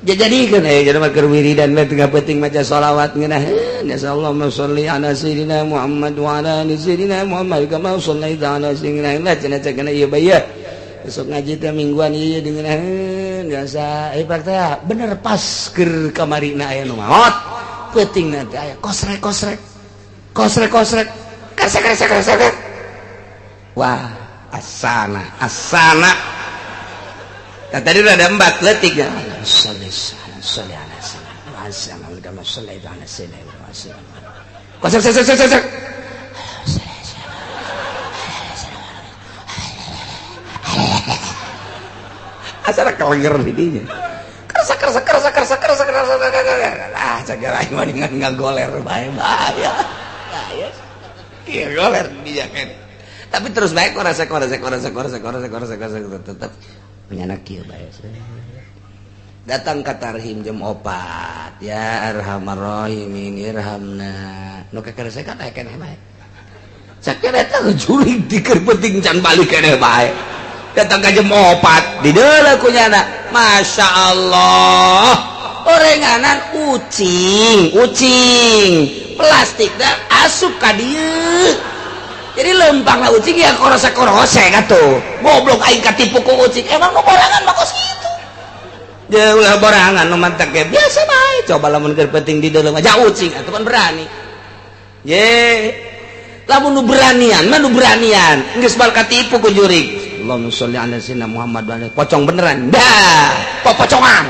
jajadikeun jadi mah keur wiridan mah tengah penting maca sholawat ngeunaheun ya Allahumma sholli ala sayyidina Muhammad wa ala ali sayyidina Muhammad kama shallaita ala sayyidina Muhammad cenah cekna ieu bae besok ngaji teh mingguan ieu ngeunaheun biasa pak teh bener pas keur kamarina aya nu maot peutingna teh aya kosrek kosrek kosrek kosrek kresek kresek kresek wah asana asana tadi udah ada 4 letik ya. Sholli ala sayyidina kosek kosek kosek kosek. Asal kelenger didinya. Kerasa kerasa kerasa kerasa kerasa kerasa. Ah, cagara aing mah dengan ngagoler bae bahaya. Bahaya. Kieu goler didinya kan. Tapi terus bae korasa korasa korasa korasa korasa korasa korasa tetep menyanak kieu bae. Datang ke tarhim jam 4 ya arhamar rahimin irhamna. Nu kakeresekan aya keneh bae. Sakieu eta jurig dikeun penting can balik keneh bae. Datang ke jam 4 di deuleu ku nyana. Masya Allah. Orenganan ucing, ucing plastik dah asup ka dieu. Jadi lempang lah ucing ya korose-korose atuh. Goblok aing katipu ku ucing. Emang nu borangan mah kos kitu. Dia ulah borangan nu mantek ge biasa bae. Coba lamun keur penting di dalam aja ucing atuh kan berani. Ye. Lamun nu beranian mah nu beranian. Geus bal katipu ku jurig. Allahumma sholli ala sayyidina Muhammad wa ala pocong beneran. Dah, popocongan.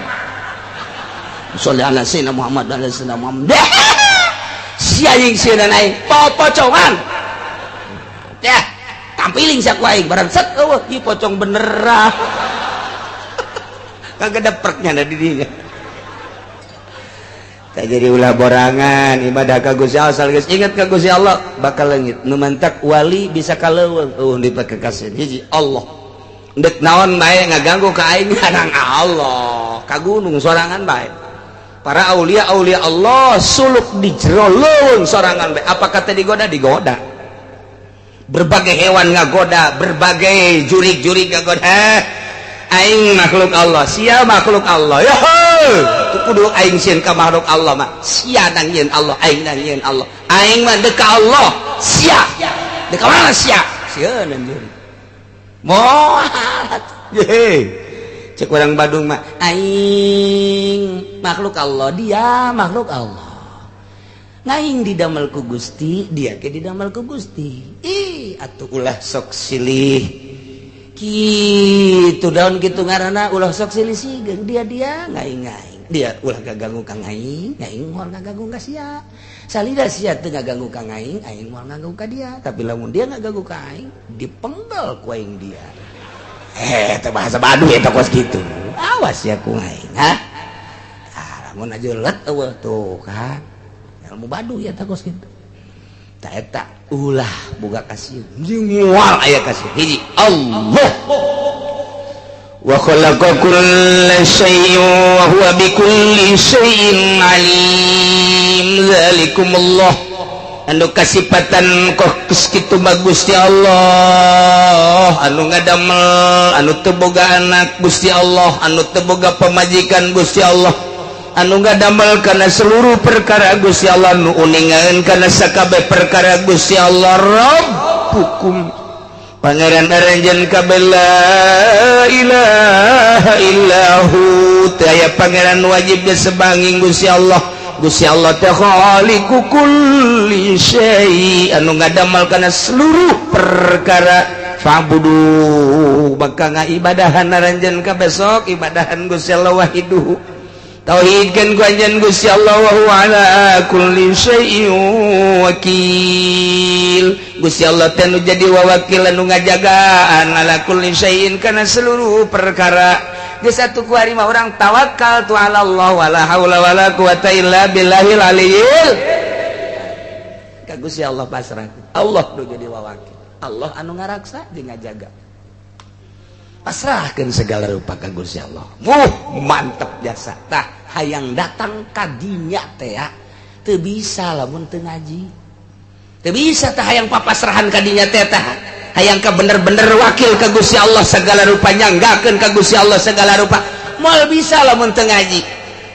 Sholli ala sayyidina Muhammad wa ala sayyidina Muhammad. Dah. Si anjing sieuna aing popocongan. Dah, Tampiling sia ku aing barang set eueuh ieu pocong beneran. Kagak dapreknya da di dinya. Tak jadi ulah borangan ibadah ka Gusti Allah, asal geus ingat ka Gusti Allah bakal leungit. Nu mantak wali bisa ka leuweung eueuh dipake kasih hiji Allah. Ndek naon bae ngaganggu ka aing nang Allah, ka gunung sorangan bae. Para aulia aulia Allah suluk di jero leuweung sorangan bae. Apa kata digoda? Digoda. Berbagai hewan ngagoda, berbagai jurik-jurik ngagoda. Aing makhluk Allah, sia makhluk Allah. Ya kudu aing sieun ka makhluk Allah mah. Sia nang yeun Allah, aing nang yeun Allah. Aing mah deuk ka Allah, sia. Deuk ka mana sia? Sieun anjeun. Moal. Ye. Cek orang Badung mah, aing makhluk Allah, dia makhluk Allah. Ngaing didamel ku Gusti, dia ke didamel ku Gusti. Ih, atuh ulah sok silih. Kitu daun kitu ngaranna ulah sok silih sigeung, dia dia ngaing ngaing. Dia ulah gaganggu ka ngaing, ngaing moal ngaganggu ka sia. Salida sia teu ngaganggu ka ngaing, aing moal ngaganggu ka dia. Tapi lamun dia ngaganggu ka aing, dipenggal ku aing dia. Teh bahasa Baduy eta kos kitu. Awas ya ku aing, ha? Ah, lamun aja let eueuh tuh kan. Ilmu Baduy eta kos kitu. Ta eta ulah boga kasih. Moal aya kasih. Hiji Allah. Wa khalaqa kulla syai'in wa huwa bikulli syai'in alim. Zalikumullah. Anu kasipatan kok kitu mah Gusti Allah, anu ngadamel, anu teu boga anak Gusti Allah, anu teu boga pamajikan Gusti Allah, anu ngadamel kana seluruh perkara Gusti Allah, nu uningan kana sakabeh perkara Gusti Allah. Rabbukum Pangeran aranjeun kabeh, la ilaha illahu, teu aya pangeran wajib disebanging Gusti Allah. Gusti Allah teh khaliqu kulli syai, anu ngadamel kana seluruh perkara. Fa'budu, maka ngaibadahan aranjeun kabeh, sok ibadahan Gusti Allah, wahiduhu, tauhidkeun ku anjeun Gusti Allah, wa huwa ala kulli syai'in wakil. Gusti Allah teh nu jadi wawakil, anu ngajagaan, ala kulli syai'in, kana seluruh perkara. Geus atuh ku ari mah urang tawakal tu ala Allah, wala haula wala quwata illa billahil aliyil. Ka Gusti Allah pasrah. Allah nu jadi wawakil, Allah anu ngaraksa jeung ngajaga. Pasrahkeun segala rupa ka Gusti Allah. Wuh, mantep jasa. Tah hayang datang ka dinya teh ya teu bisa lamun teu ngaji, teu bisa. Tah hayang papasrahan ka dinya teh, tah hayang ka bener-bener wakil ka Gusti Allah segala rupa, nyanggakeun ka Gusti Allah segala rupa, moal bisa lamun teu ngaji.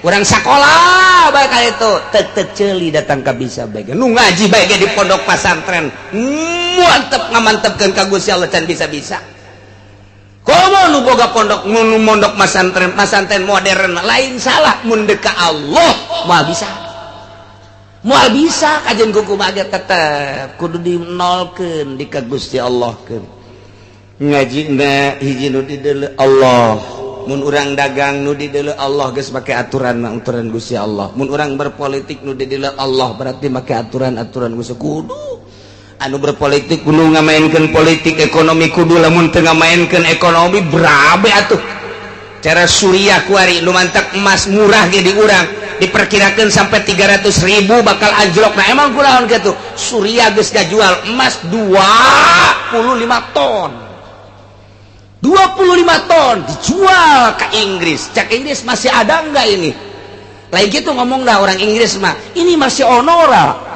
Urang sakola bae ka itu tek tek ceuli datang ka bisa bae. Nu ngaji bae di pondok pasantren mantep, ngamantepkeun ka Gusti Allah can bisa-bisa. Komo nu boga pondok, nu mondok masantren, masantren modern lain salah, mun deuk ka Allah moal bisa, moal bisa. Kajian kuku mah tetep kudu dinolkeun di ka Gusti Allah keun. Ngaji na hiji nu dideuleu Allah. Mun urang dagang nu dideuleu Allah, geus make aturan mah aturan Gusti Allah. Mun urang berpolitik nu dideuleu Allah, berarti make aturan-aturan Gusti. Kudu anu berpolitik kudu ngamainkeun politik ekonomi, kudu. Lamun teu ngamainkeun ekonomi berabe atuh cara Suriah kuari nu mantak emas murah ge di urang diperkirakan sampai 300 ribu bakal anjlok. Nah, emang kunaon gitu Suriah geus ngajual emas 25 ton, 25 ton dijual ke Inggris. Cak Inggris, "Masih ada enggak ini?" Lain gitu ngomong dah orang Inggris mah, "Ini masih onora."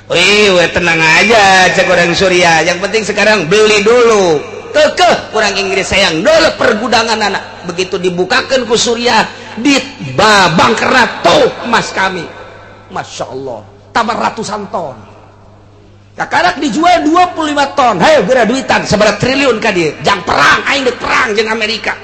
"Wih, tenang aja," cek orang Suriah. "Yang penting sekarang beli dulu." Kekeh orang Inggris sayang dulu pergudangan anak. Begitu dibukakan ku Suriah, di babang tuh emas kami. Masya Allah, tambah ratusan ton. Kakarak dijual 25 ton. Hayo geura duitan seberapa triliun ka dia. Jang perang, aing dek perang jeung Amerika.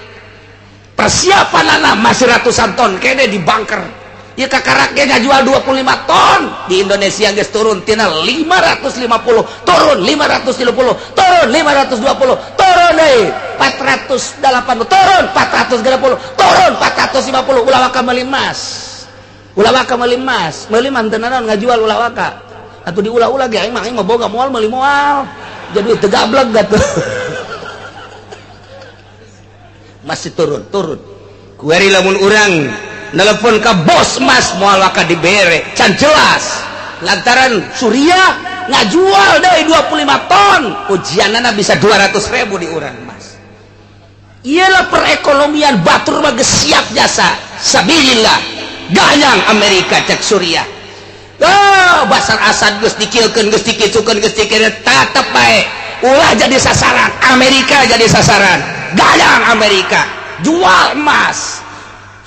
Persiapan anak masih ratusan ton kene di bunker. Ya kakarak ge ngajual 25 ton di Indonesia geus turun tina 550, turun 530, turun 520, turun deui 480, turun 430, turun 450. Ulah waka meuli emas, ulah waka meuli emas, meuli mah teu naon, ngajual ulah waka. Atuh diulah-ulah ge aing mah, aing mah boga moal meuli moal. Jadi teu gablek gatuh. Masih turun, turun. Kuari lamun urang nelpon ka bos emas moal waka dibere, can jelas. Lantaran Suriah ngajual dari 25 ton, ujianana bisa 200 ribu di urang emas. Iyalah, perekonomian batur mah geus siap jasa. Sabilillah. Gayang Amerika cek Suriah. Oh, Basar Asad geus dikilkeun, geus dikitukeun, geus dikilkeun, tetep bae. Ulah jadi sasaran, Amerika jadi sasaran. Gayang Amerika, jual emas.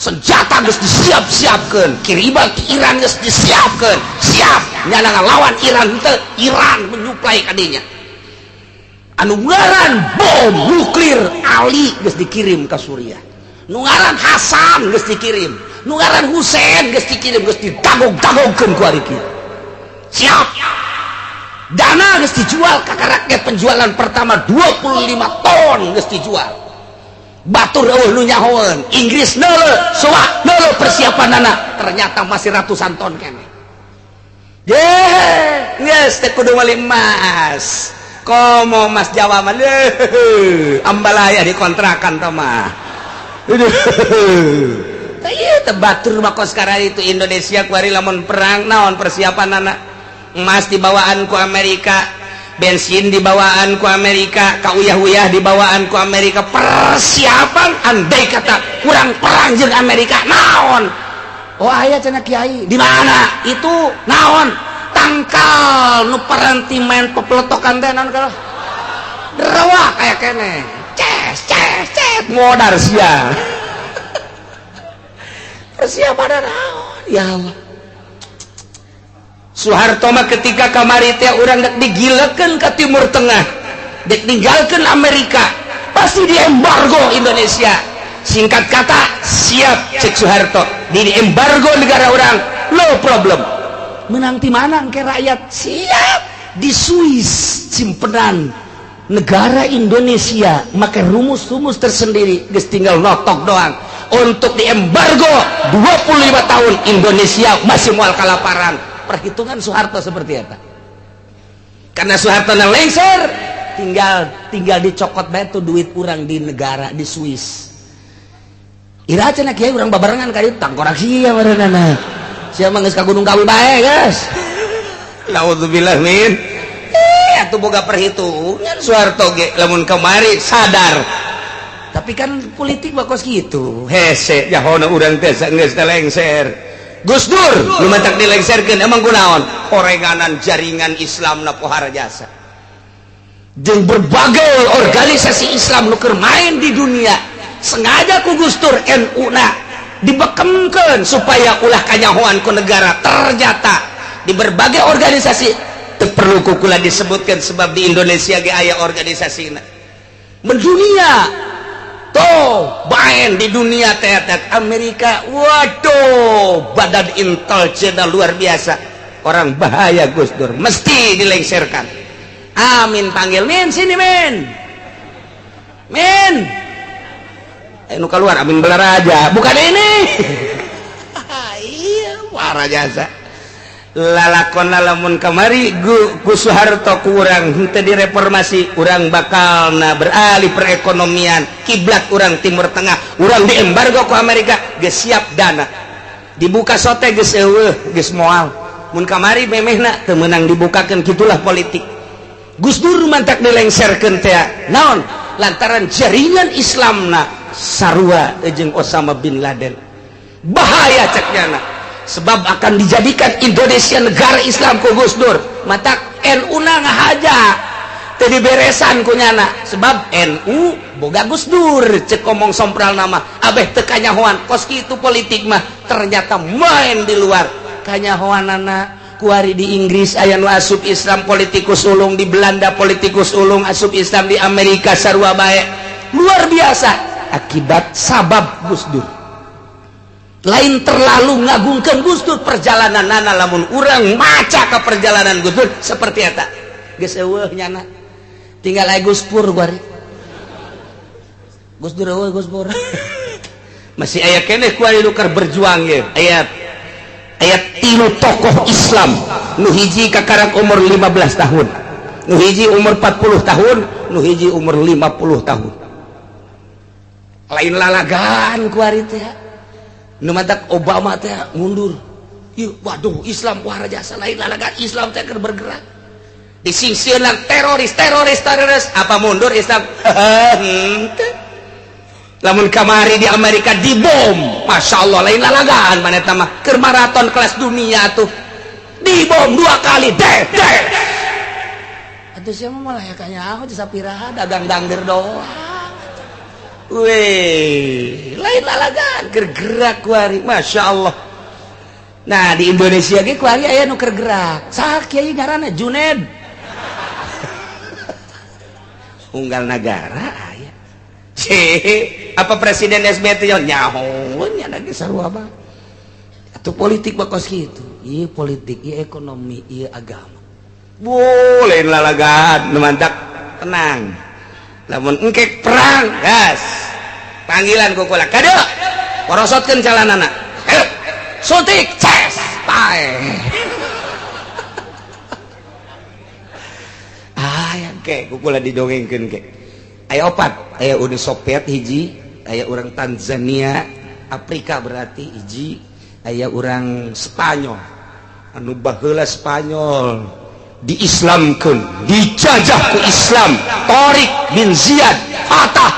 Senjata geus disiap-siapkeun, kiriman ke Iran geus disiapkeun. Siap nyana ngalawan Iran teu, Iran menyuplai kadinya. Anu ngaran bom nuklir Ali geus dikirim ke Suriah. Nu ngaran Hasan geus dikirim, nu ngaran Husein geus dikirim, geus didagog-dagogkeun ku ari kieu. Siap. Dana geus dijual ka rakyat, penjualan pertama 25 ton geus dijual. Batur euweuh nu nyahoeun, Inggris neuleuh, soa neuleuh persiapanana, ternyata masih ratusan ton keneh. Ye, geus teh kudu meuli emas. Komo Mas Jawa mah leuh, ambalaya dikontrakan tah mah. Aduh. Tah ieu teh batur mah kos itu Indonesia kuari lamun perang naon persiapanana? Emas dibawaan ku Amerika, bensin dibawaan ku Amerika, kauyah-uyah dibawaan ku Amerika. Persiapan andai kata kurang perang jeung Amerika naon? Oh, aya cenah kiai. Di mana? Itu naon? Tangkal nu paranti main pepeletokan teh naon kalau? Rawa kayak kene. Ces ces ces modar sia. Persiapan naon? Ya Allah. Soeharto mah ketika kamari teh urang dek digilekeun ke Timur Tengah, dek ninggalkeun Amerika, pasti diembargo Indonesia. Singkat kata, siap cek Soeharto, di embargo negara orang, no problem. Menang di mana ke rakyat? Siap di Swiss simpenan negara Indonesia, make rumus-rumus tersendiri, geus tinggal notok doang. Untuk diembargo 25 tahun Indonesia masih mual kalaparan. Perhitungan Soeharto seperti apa? Karena Soeharto lengser, tinggal tinggal dicokot bae tuh duit kurang di negara di Swiss. Ira cenah kiai urang babarengan ka dieu, tangkorak sia meureunana. Sia mah geus ka Gunung Kawi bae, guys. Naudzubillah min. Eh, atuh boga perhitungan Soeharto ge lamun kamari sadar. Tapi kan politik mah kos kitu. Hese jahona urang teh geus lengser. Gus Dur nu matak dilengserkeun emang kunaon? Horenganan jaringan Islam na pohara jasa. Jeung berbagai organisasi Islam nu keur main di dunia, sengaja ku Gus Dur NU na dibekemkeun supaya ulah kanyahoan ku negara. Ternyata di berbagai organisasi teu perlu kukula disebutkan sebab di Indonesia ge aya organisasina mendunia tuh main di dunia teater Amerika. Waduh, badan intelijen luar biasa, orang bahaya Gus Dur mesti dilengserkan. Amin panggil, "Min, sini Min, Min." Eh, nu keluar Amin Balaraja, bukan ini. Iya, parah jasa lalakon. Lamun kamari ku Soeharto kurang henteu direformasi, urang bakal na beralih perekonomian, kiblat urang Timur Tengah, urang diembargo ku Amerika. Geus siap dana dibuka sote geus eueuh, geus moal mun kamari memehna teu meunang dibukakeun. Kitulah politik. Gus Dur mantak dilengserkeun teh naon? Lantaran jaringan Islamna sarua jeung Osama bin Laden, bahaya cek nyana, sebab akan dijadikan Indonesia negara Islam ku Gus Dur. Matak NU na ngahaja teu diberesan ku nyana, sebab NU boga Gus Dur cek ngomong sompral nama abeh teu kanyahoan. Kos kitu politik mah, ternyata main di luar kanyahoanana. Kuari di Inggris aya nu asup Islam politikus ulung, di Belanda politikus ulung asup Islam, di Amerika sarua bae. Luar biasa akibat sabab Gus Dur. Lain terlalu ngagungkan Gus Dur perjalanan nana, lamun urang maca ke perjalanan Gus Dur seperti eta geus eueuh nyana, tinggal aya Gus Pur. Kuari Gus Dur eueuh, Gus Pur masih aya keneh. Kuari nu keur berjuang ye, aya aya tilu tokoh Islam. Nu hiji kakarak umur 15 tahun, nu hiji umur 40 tahun, nu hiji umur 50 tahun. Lain lalagan kuari teh. Nu matak Obama teh mundur. Ih, waduh, Islam wah jasa, lain lalagan Islam teh keur bergerak. Disingsieunan teroris, teroris, teroris, apa mundur Islam? Henteu. Lamun kamari di Amerika dibom, Masya Allah, lain lalagan mana eta mah keur maraton kelas dunia tuh. Dibom 2 kali, deh, deh. Atuh sia mah malah ya kanya aku sapiraha dagang dangder doang. Weh, lain lalagan keur gerak kuari, Masya Allah. Nah, di Indonesia ge kuari aya nu keur gerak. Saha kiai ngaranna? Juned. Unggal nagara aya. Cih, apa Presiden SBY teh nyaho nya lagi sarua mah. Atuh politik bakos kitu. Ieu politik, ieu ekonomi, ieu agama. Boleh lalagan, nu mantak tenang. Lamun engkek perang, gas. Panggilan ku kula. Kade. Porosotkeun calanana. Suntik, ces, pae. Ah, yang ke ku kula didongengkeun ke. Aya opat, aya Uni Soviet hiji, aya urang Tanzania, Afrika berarti hiji, aya urang Spanyol. Anu baheula Spanyol diislamkeun, dijajah ku Islam, Tariq bin Ziyad Fatah.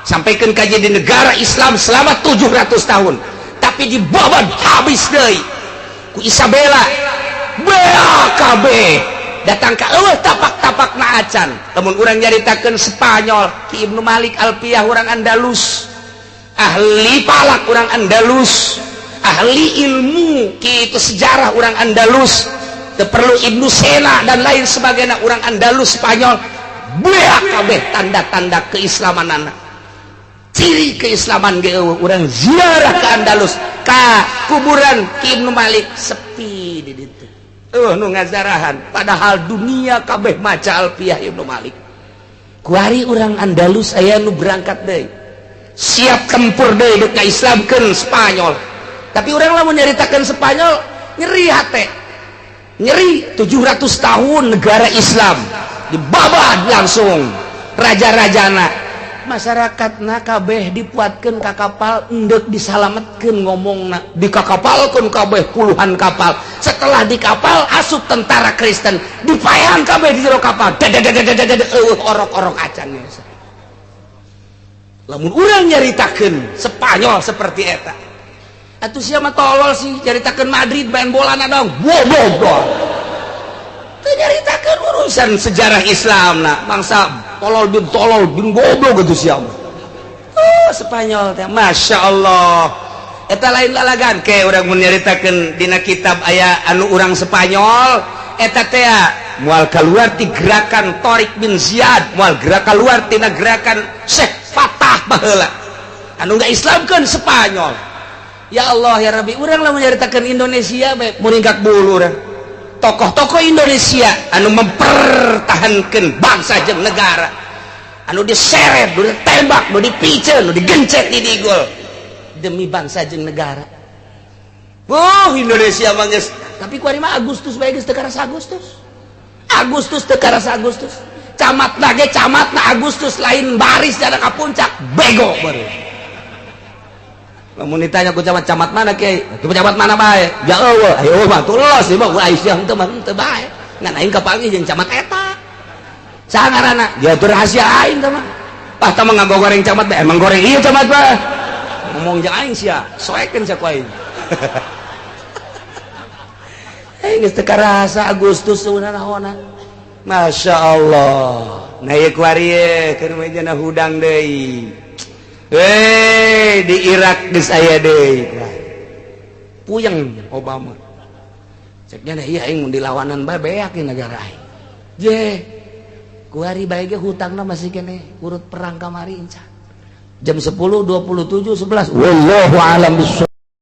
Sampaikan kaji di negara Islam selama 700 tahun. Tapi dibabat habis deui ku Isabella. BAKB datang ka eueuh tapak-tapak na acan. Lamun urang nyaritakeun Spanyol, Ki Ibnu Malik Alpiyah urang Andalus, ahli palak urang Andalus, ahli ilmu kitu sejarah urang Andalus, teu perlu Ibnu Sena dan lain sebagainya urang Andalus Spanyol. BAKB tanda-tanda keislamanana. Ciri keislaman ge eueuh urang ziarah ke Andalus, ka kuburan Ki Ibnu Malik sepi di ditu. Nu ngazarahan padahal dunia kabeh maca Alpiyah Ibnu Malik. Kuari urang Andalus aya nu berangkat deui. Siap tempur deui deuk ngaislamkeun Spanyol. Tapi urang lamun nyaritakeun Spanyol nyeri hate. Nyeri 700 tahun negara Islam dibabat langsung raja-rajana. Masyarakatna kabeh dipuatkeun ka kapal endek disalametkeun ngomongna dikakapalkeun kabeh puluhan kapal. Setelah di kapal asup tentara Kristen dipaehan kabeh di jero kapal. Dadadadadadad eueuh orok-orok acan. Lamun urang nyaritakeun Spanyol seperti eta. Atuh sia mah tolol sih nyaritakeun Madrid main bola na dong. Bodoh. Teu nyaritakeun urusan sejarah Islam na bangsa tolol bin goblok gitu sia mah. Oh, Spanyol teh Masya Allah. Eta lain lalagan ke urang mun nyaritakeun dina kitab aya anu urang Spanyol eta teh moal kaluar ti gerakan Tariq bin Ziyad, moal gerak kaluar tina gerakan Syekh Fatah baheula. Anu ngaislamkeun Spanyol. Ya Allah ya Rabbi, urang lamun nyaritakeun Indonesia bae muringkak bulu urang. Tokoh-tokoh Indonesia anu mempertahankan bangsa jeung negara, anu diseret, nu ditembak, nu dipiceun, nu digencet di digol demi bangsa jeung negara. Oh, Indonesia mah geus, tapi kuari mah Agustus bae geus teu karasa Agustus. Agustus teu karasa Agustus. Camatna ge camatna Agustus lain baris jana ka puncak, bego baru. Lamun ditanya ku camat, camat mana kiai? Ku camat mana bae? Ya eueuh, ayo mah tulos ieu mah ku Aisyah henteu mah henteu bae. Ngan aing kapanggih jeung camat eta. Saha ngaranna? Ya teu rahasia aing teh mah. Tah tah mah ngagoreng camat bae, emang goreng ieu camat bae. Ngomong jeung aing sia, soekeun sia ku aing. Aing geus teu karasa Agustus naonna. Masya Allah. Nah ieu kuari ye keur mah hudang deui. Hei, di Irak geus aya deui. Puyeng Obama. Ceknya deh, iya aing mun dilawanan bae beak di negara aing. Je, kuari bae ge hutangna masih keneh urut perang kamari encan. Jam 10.27.11. Wallahu a'lam bissawab.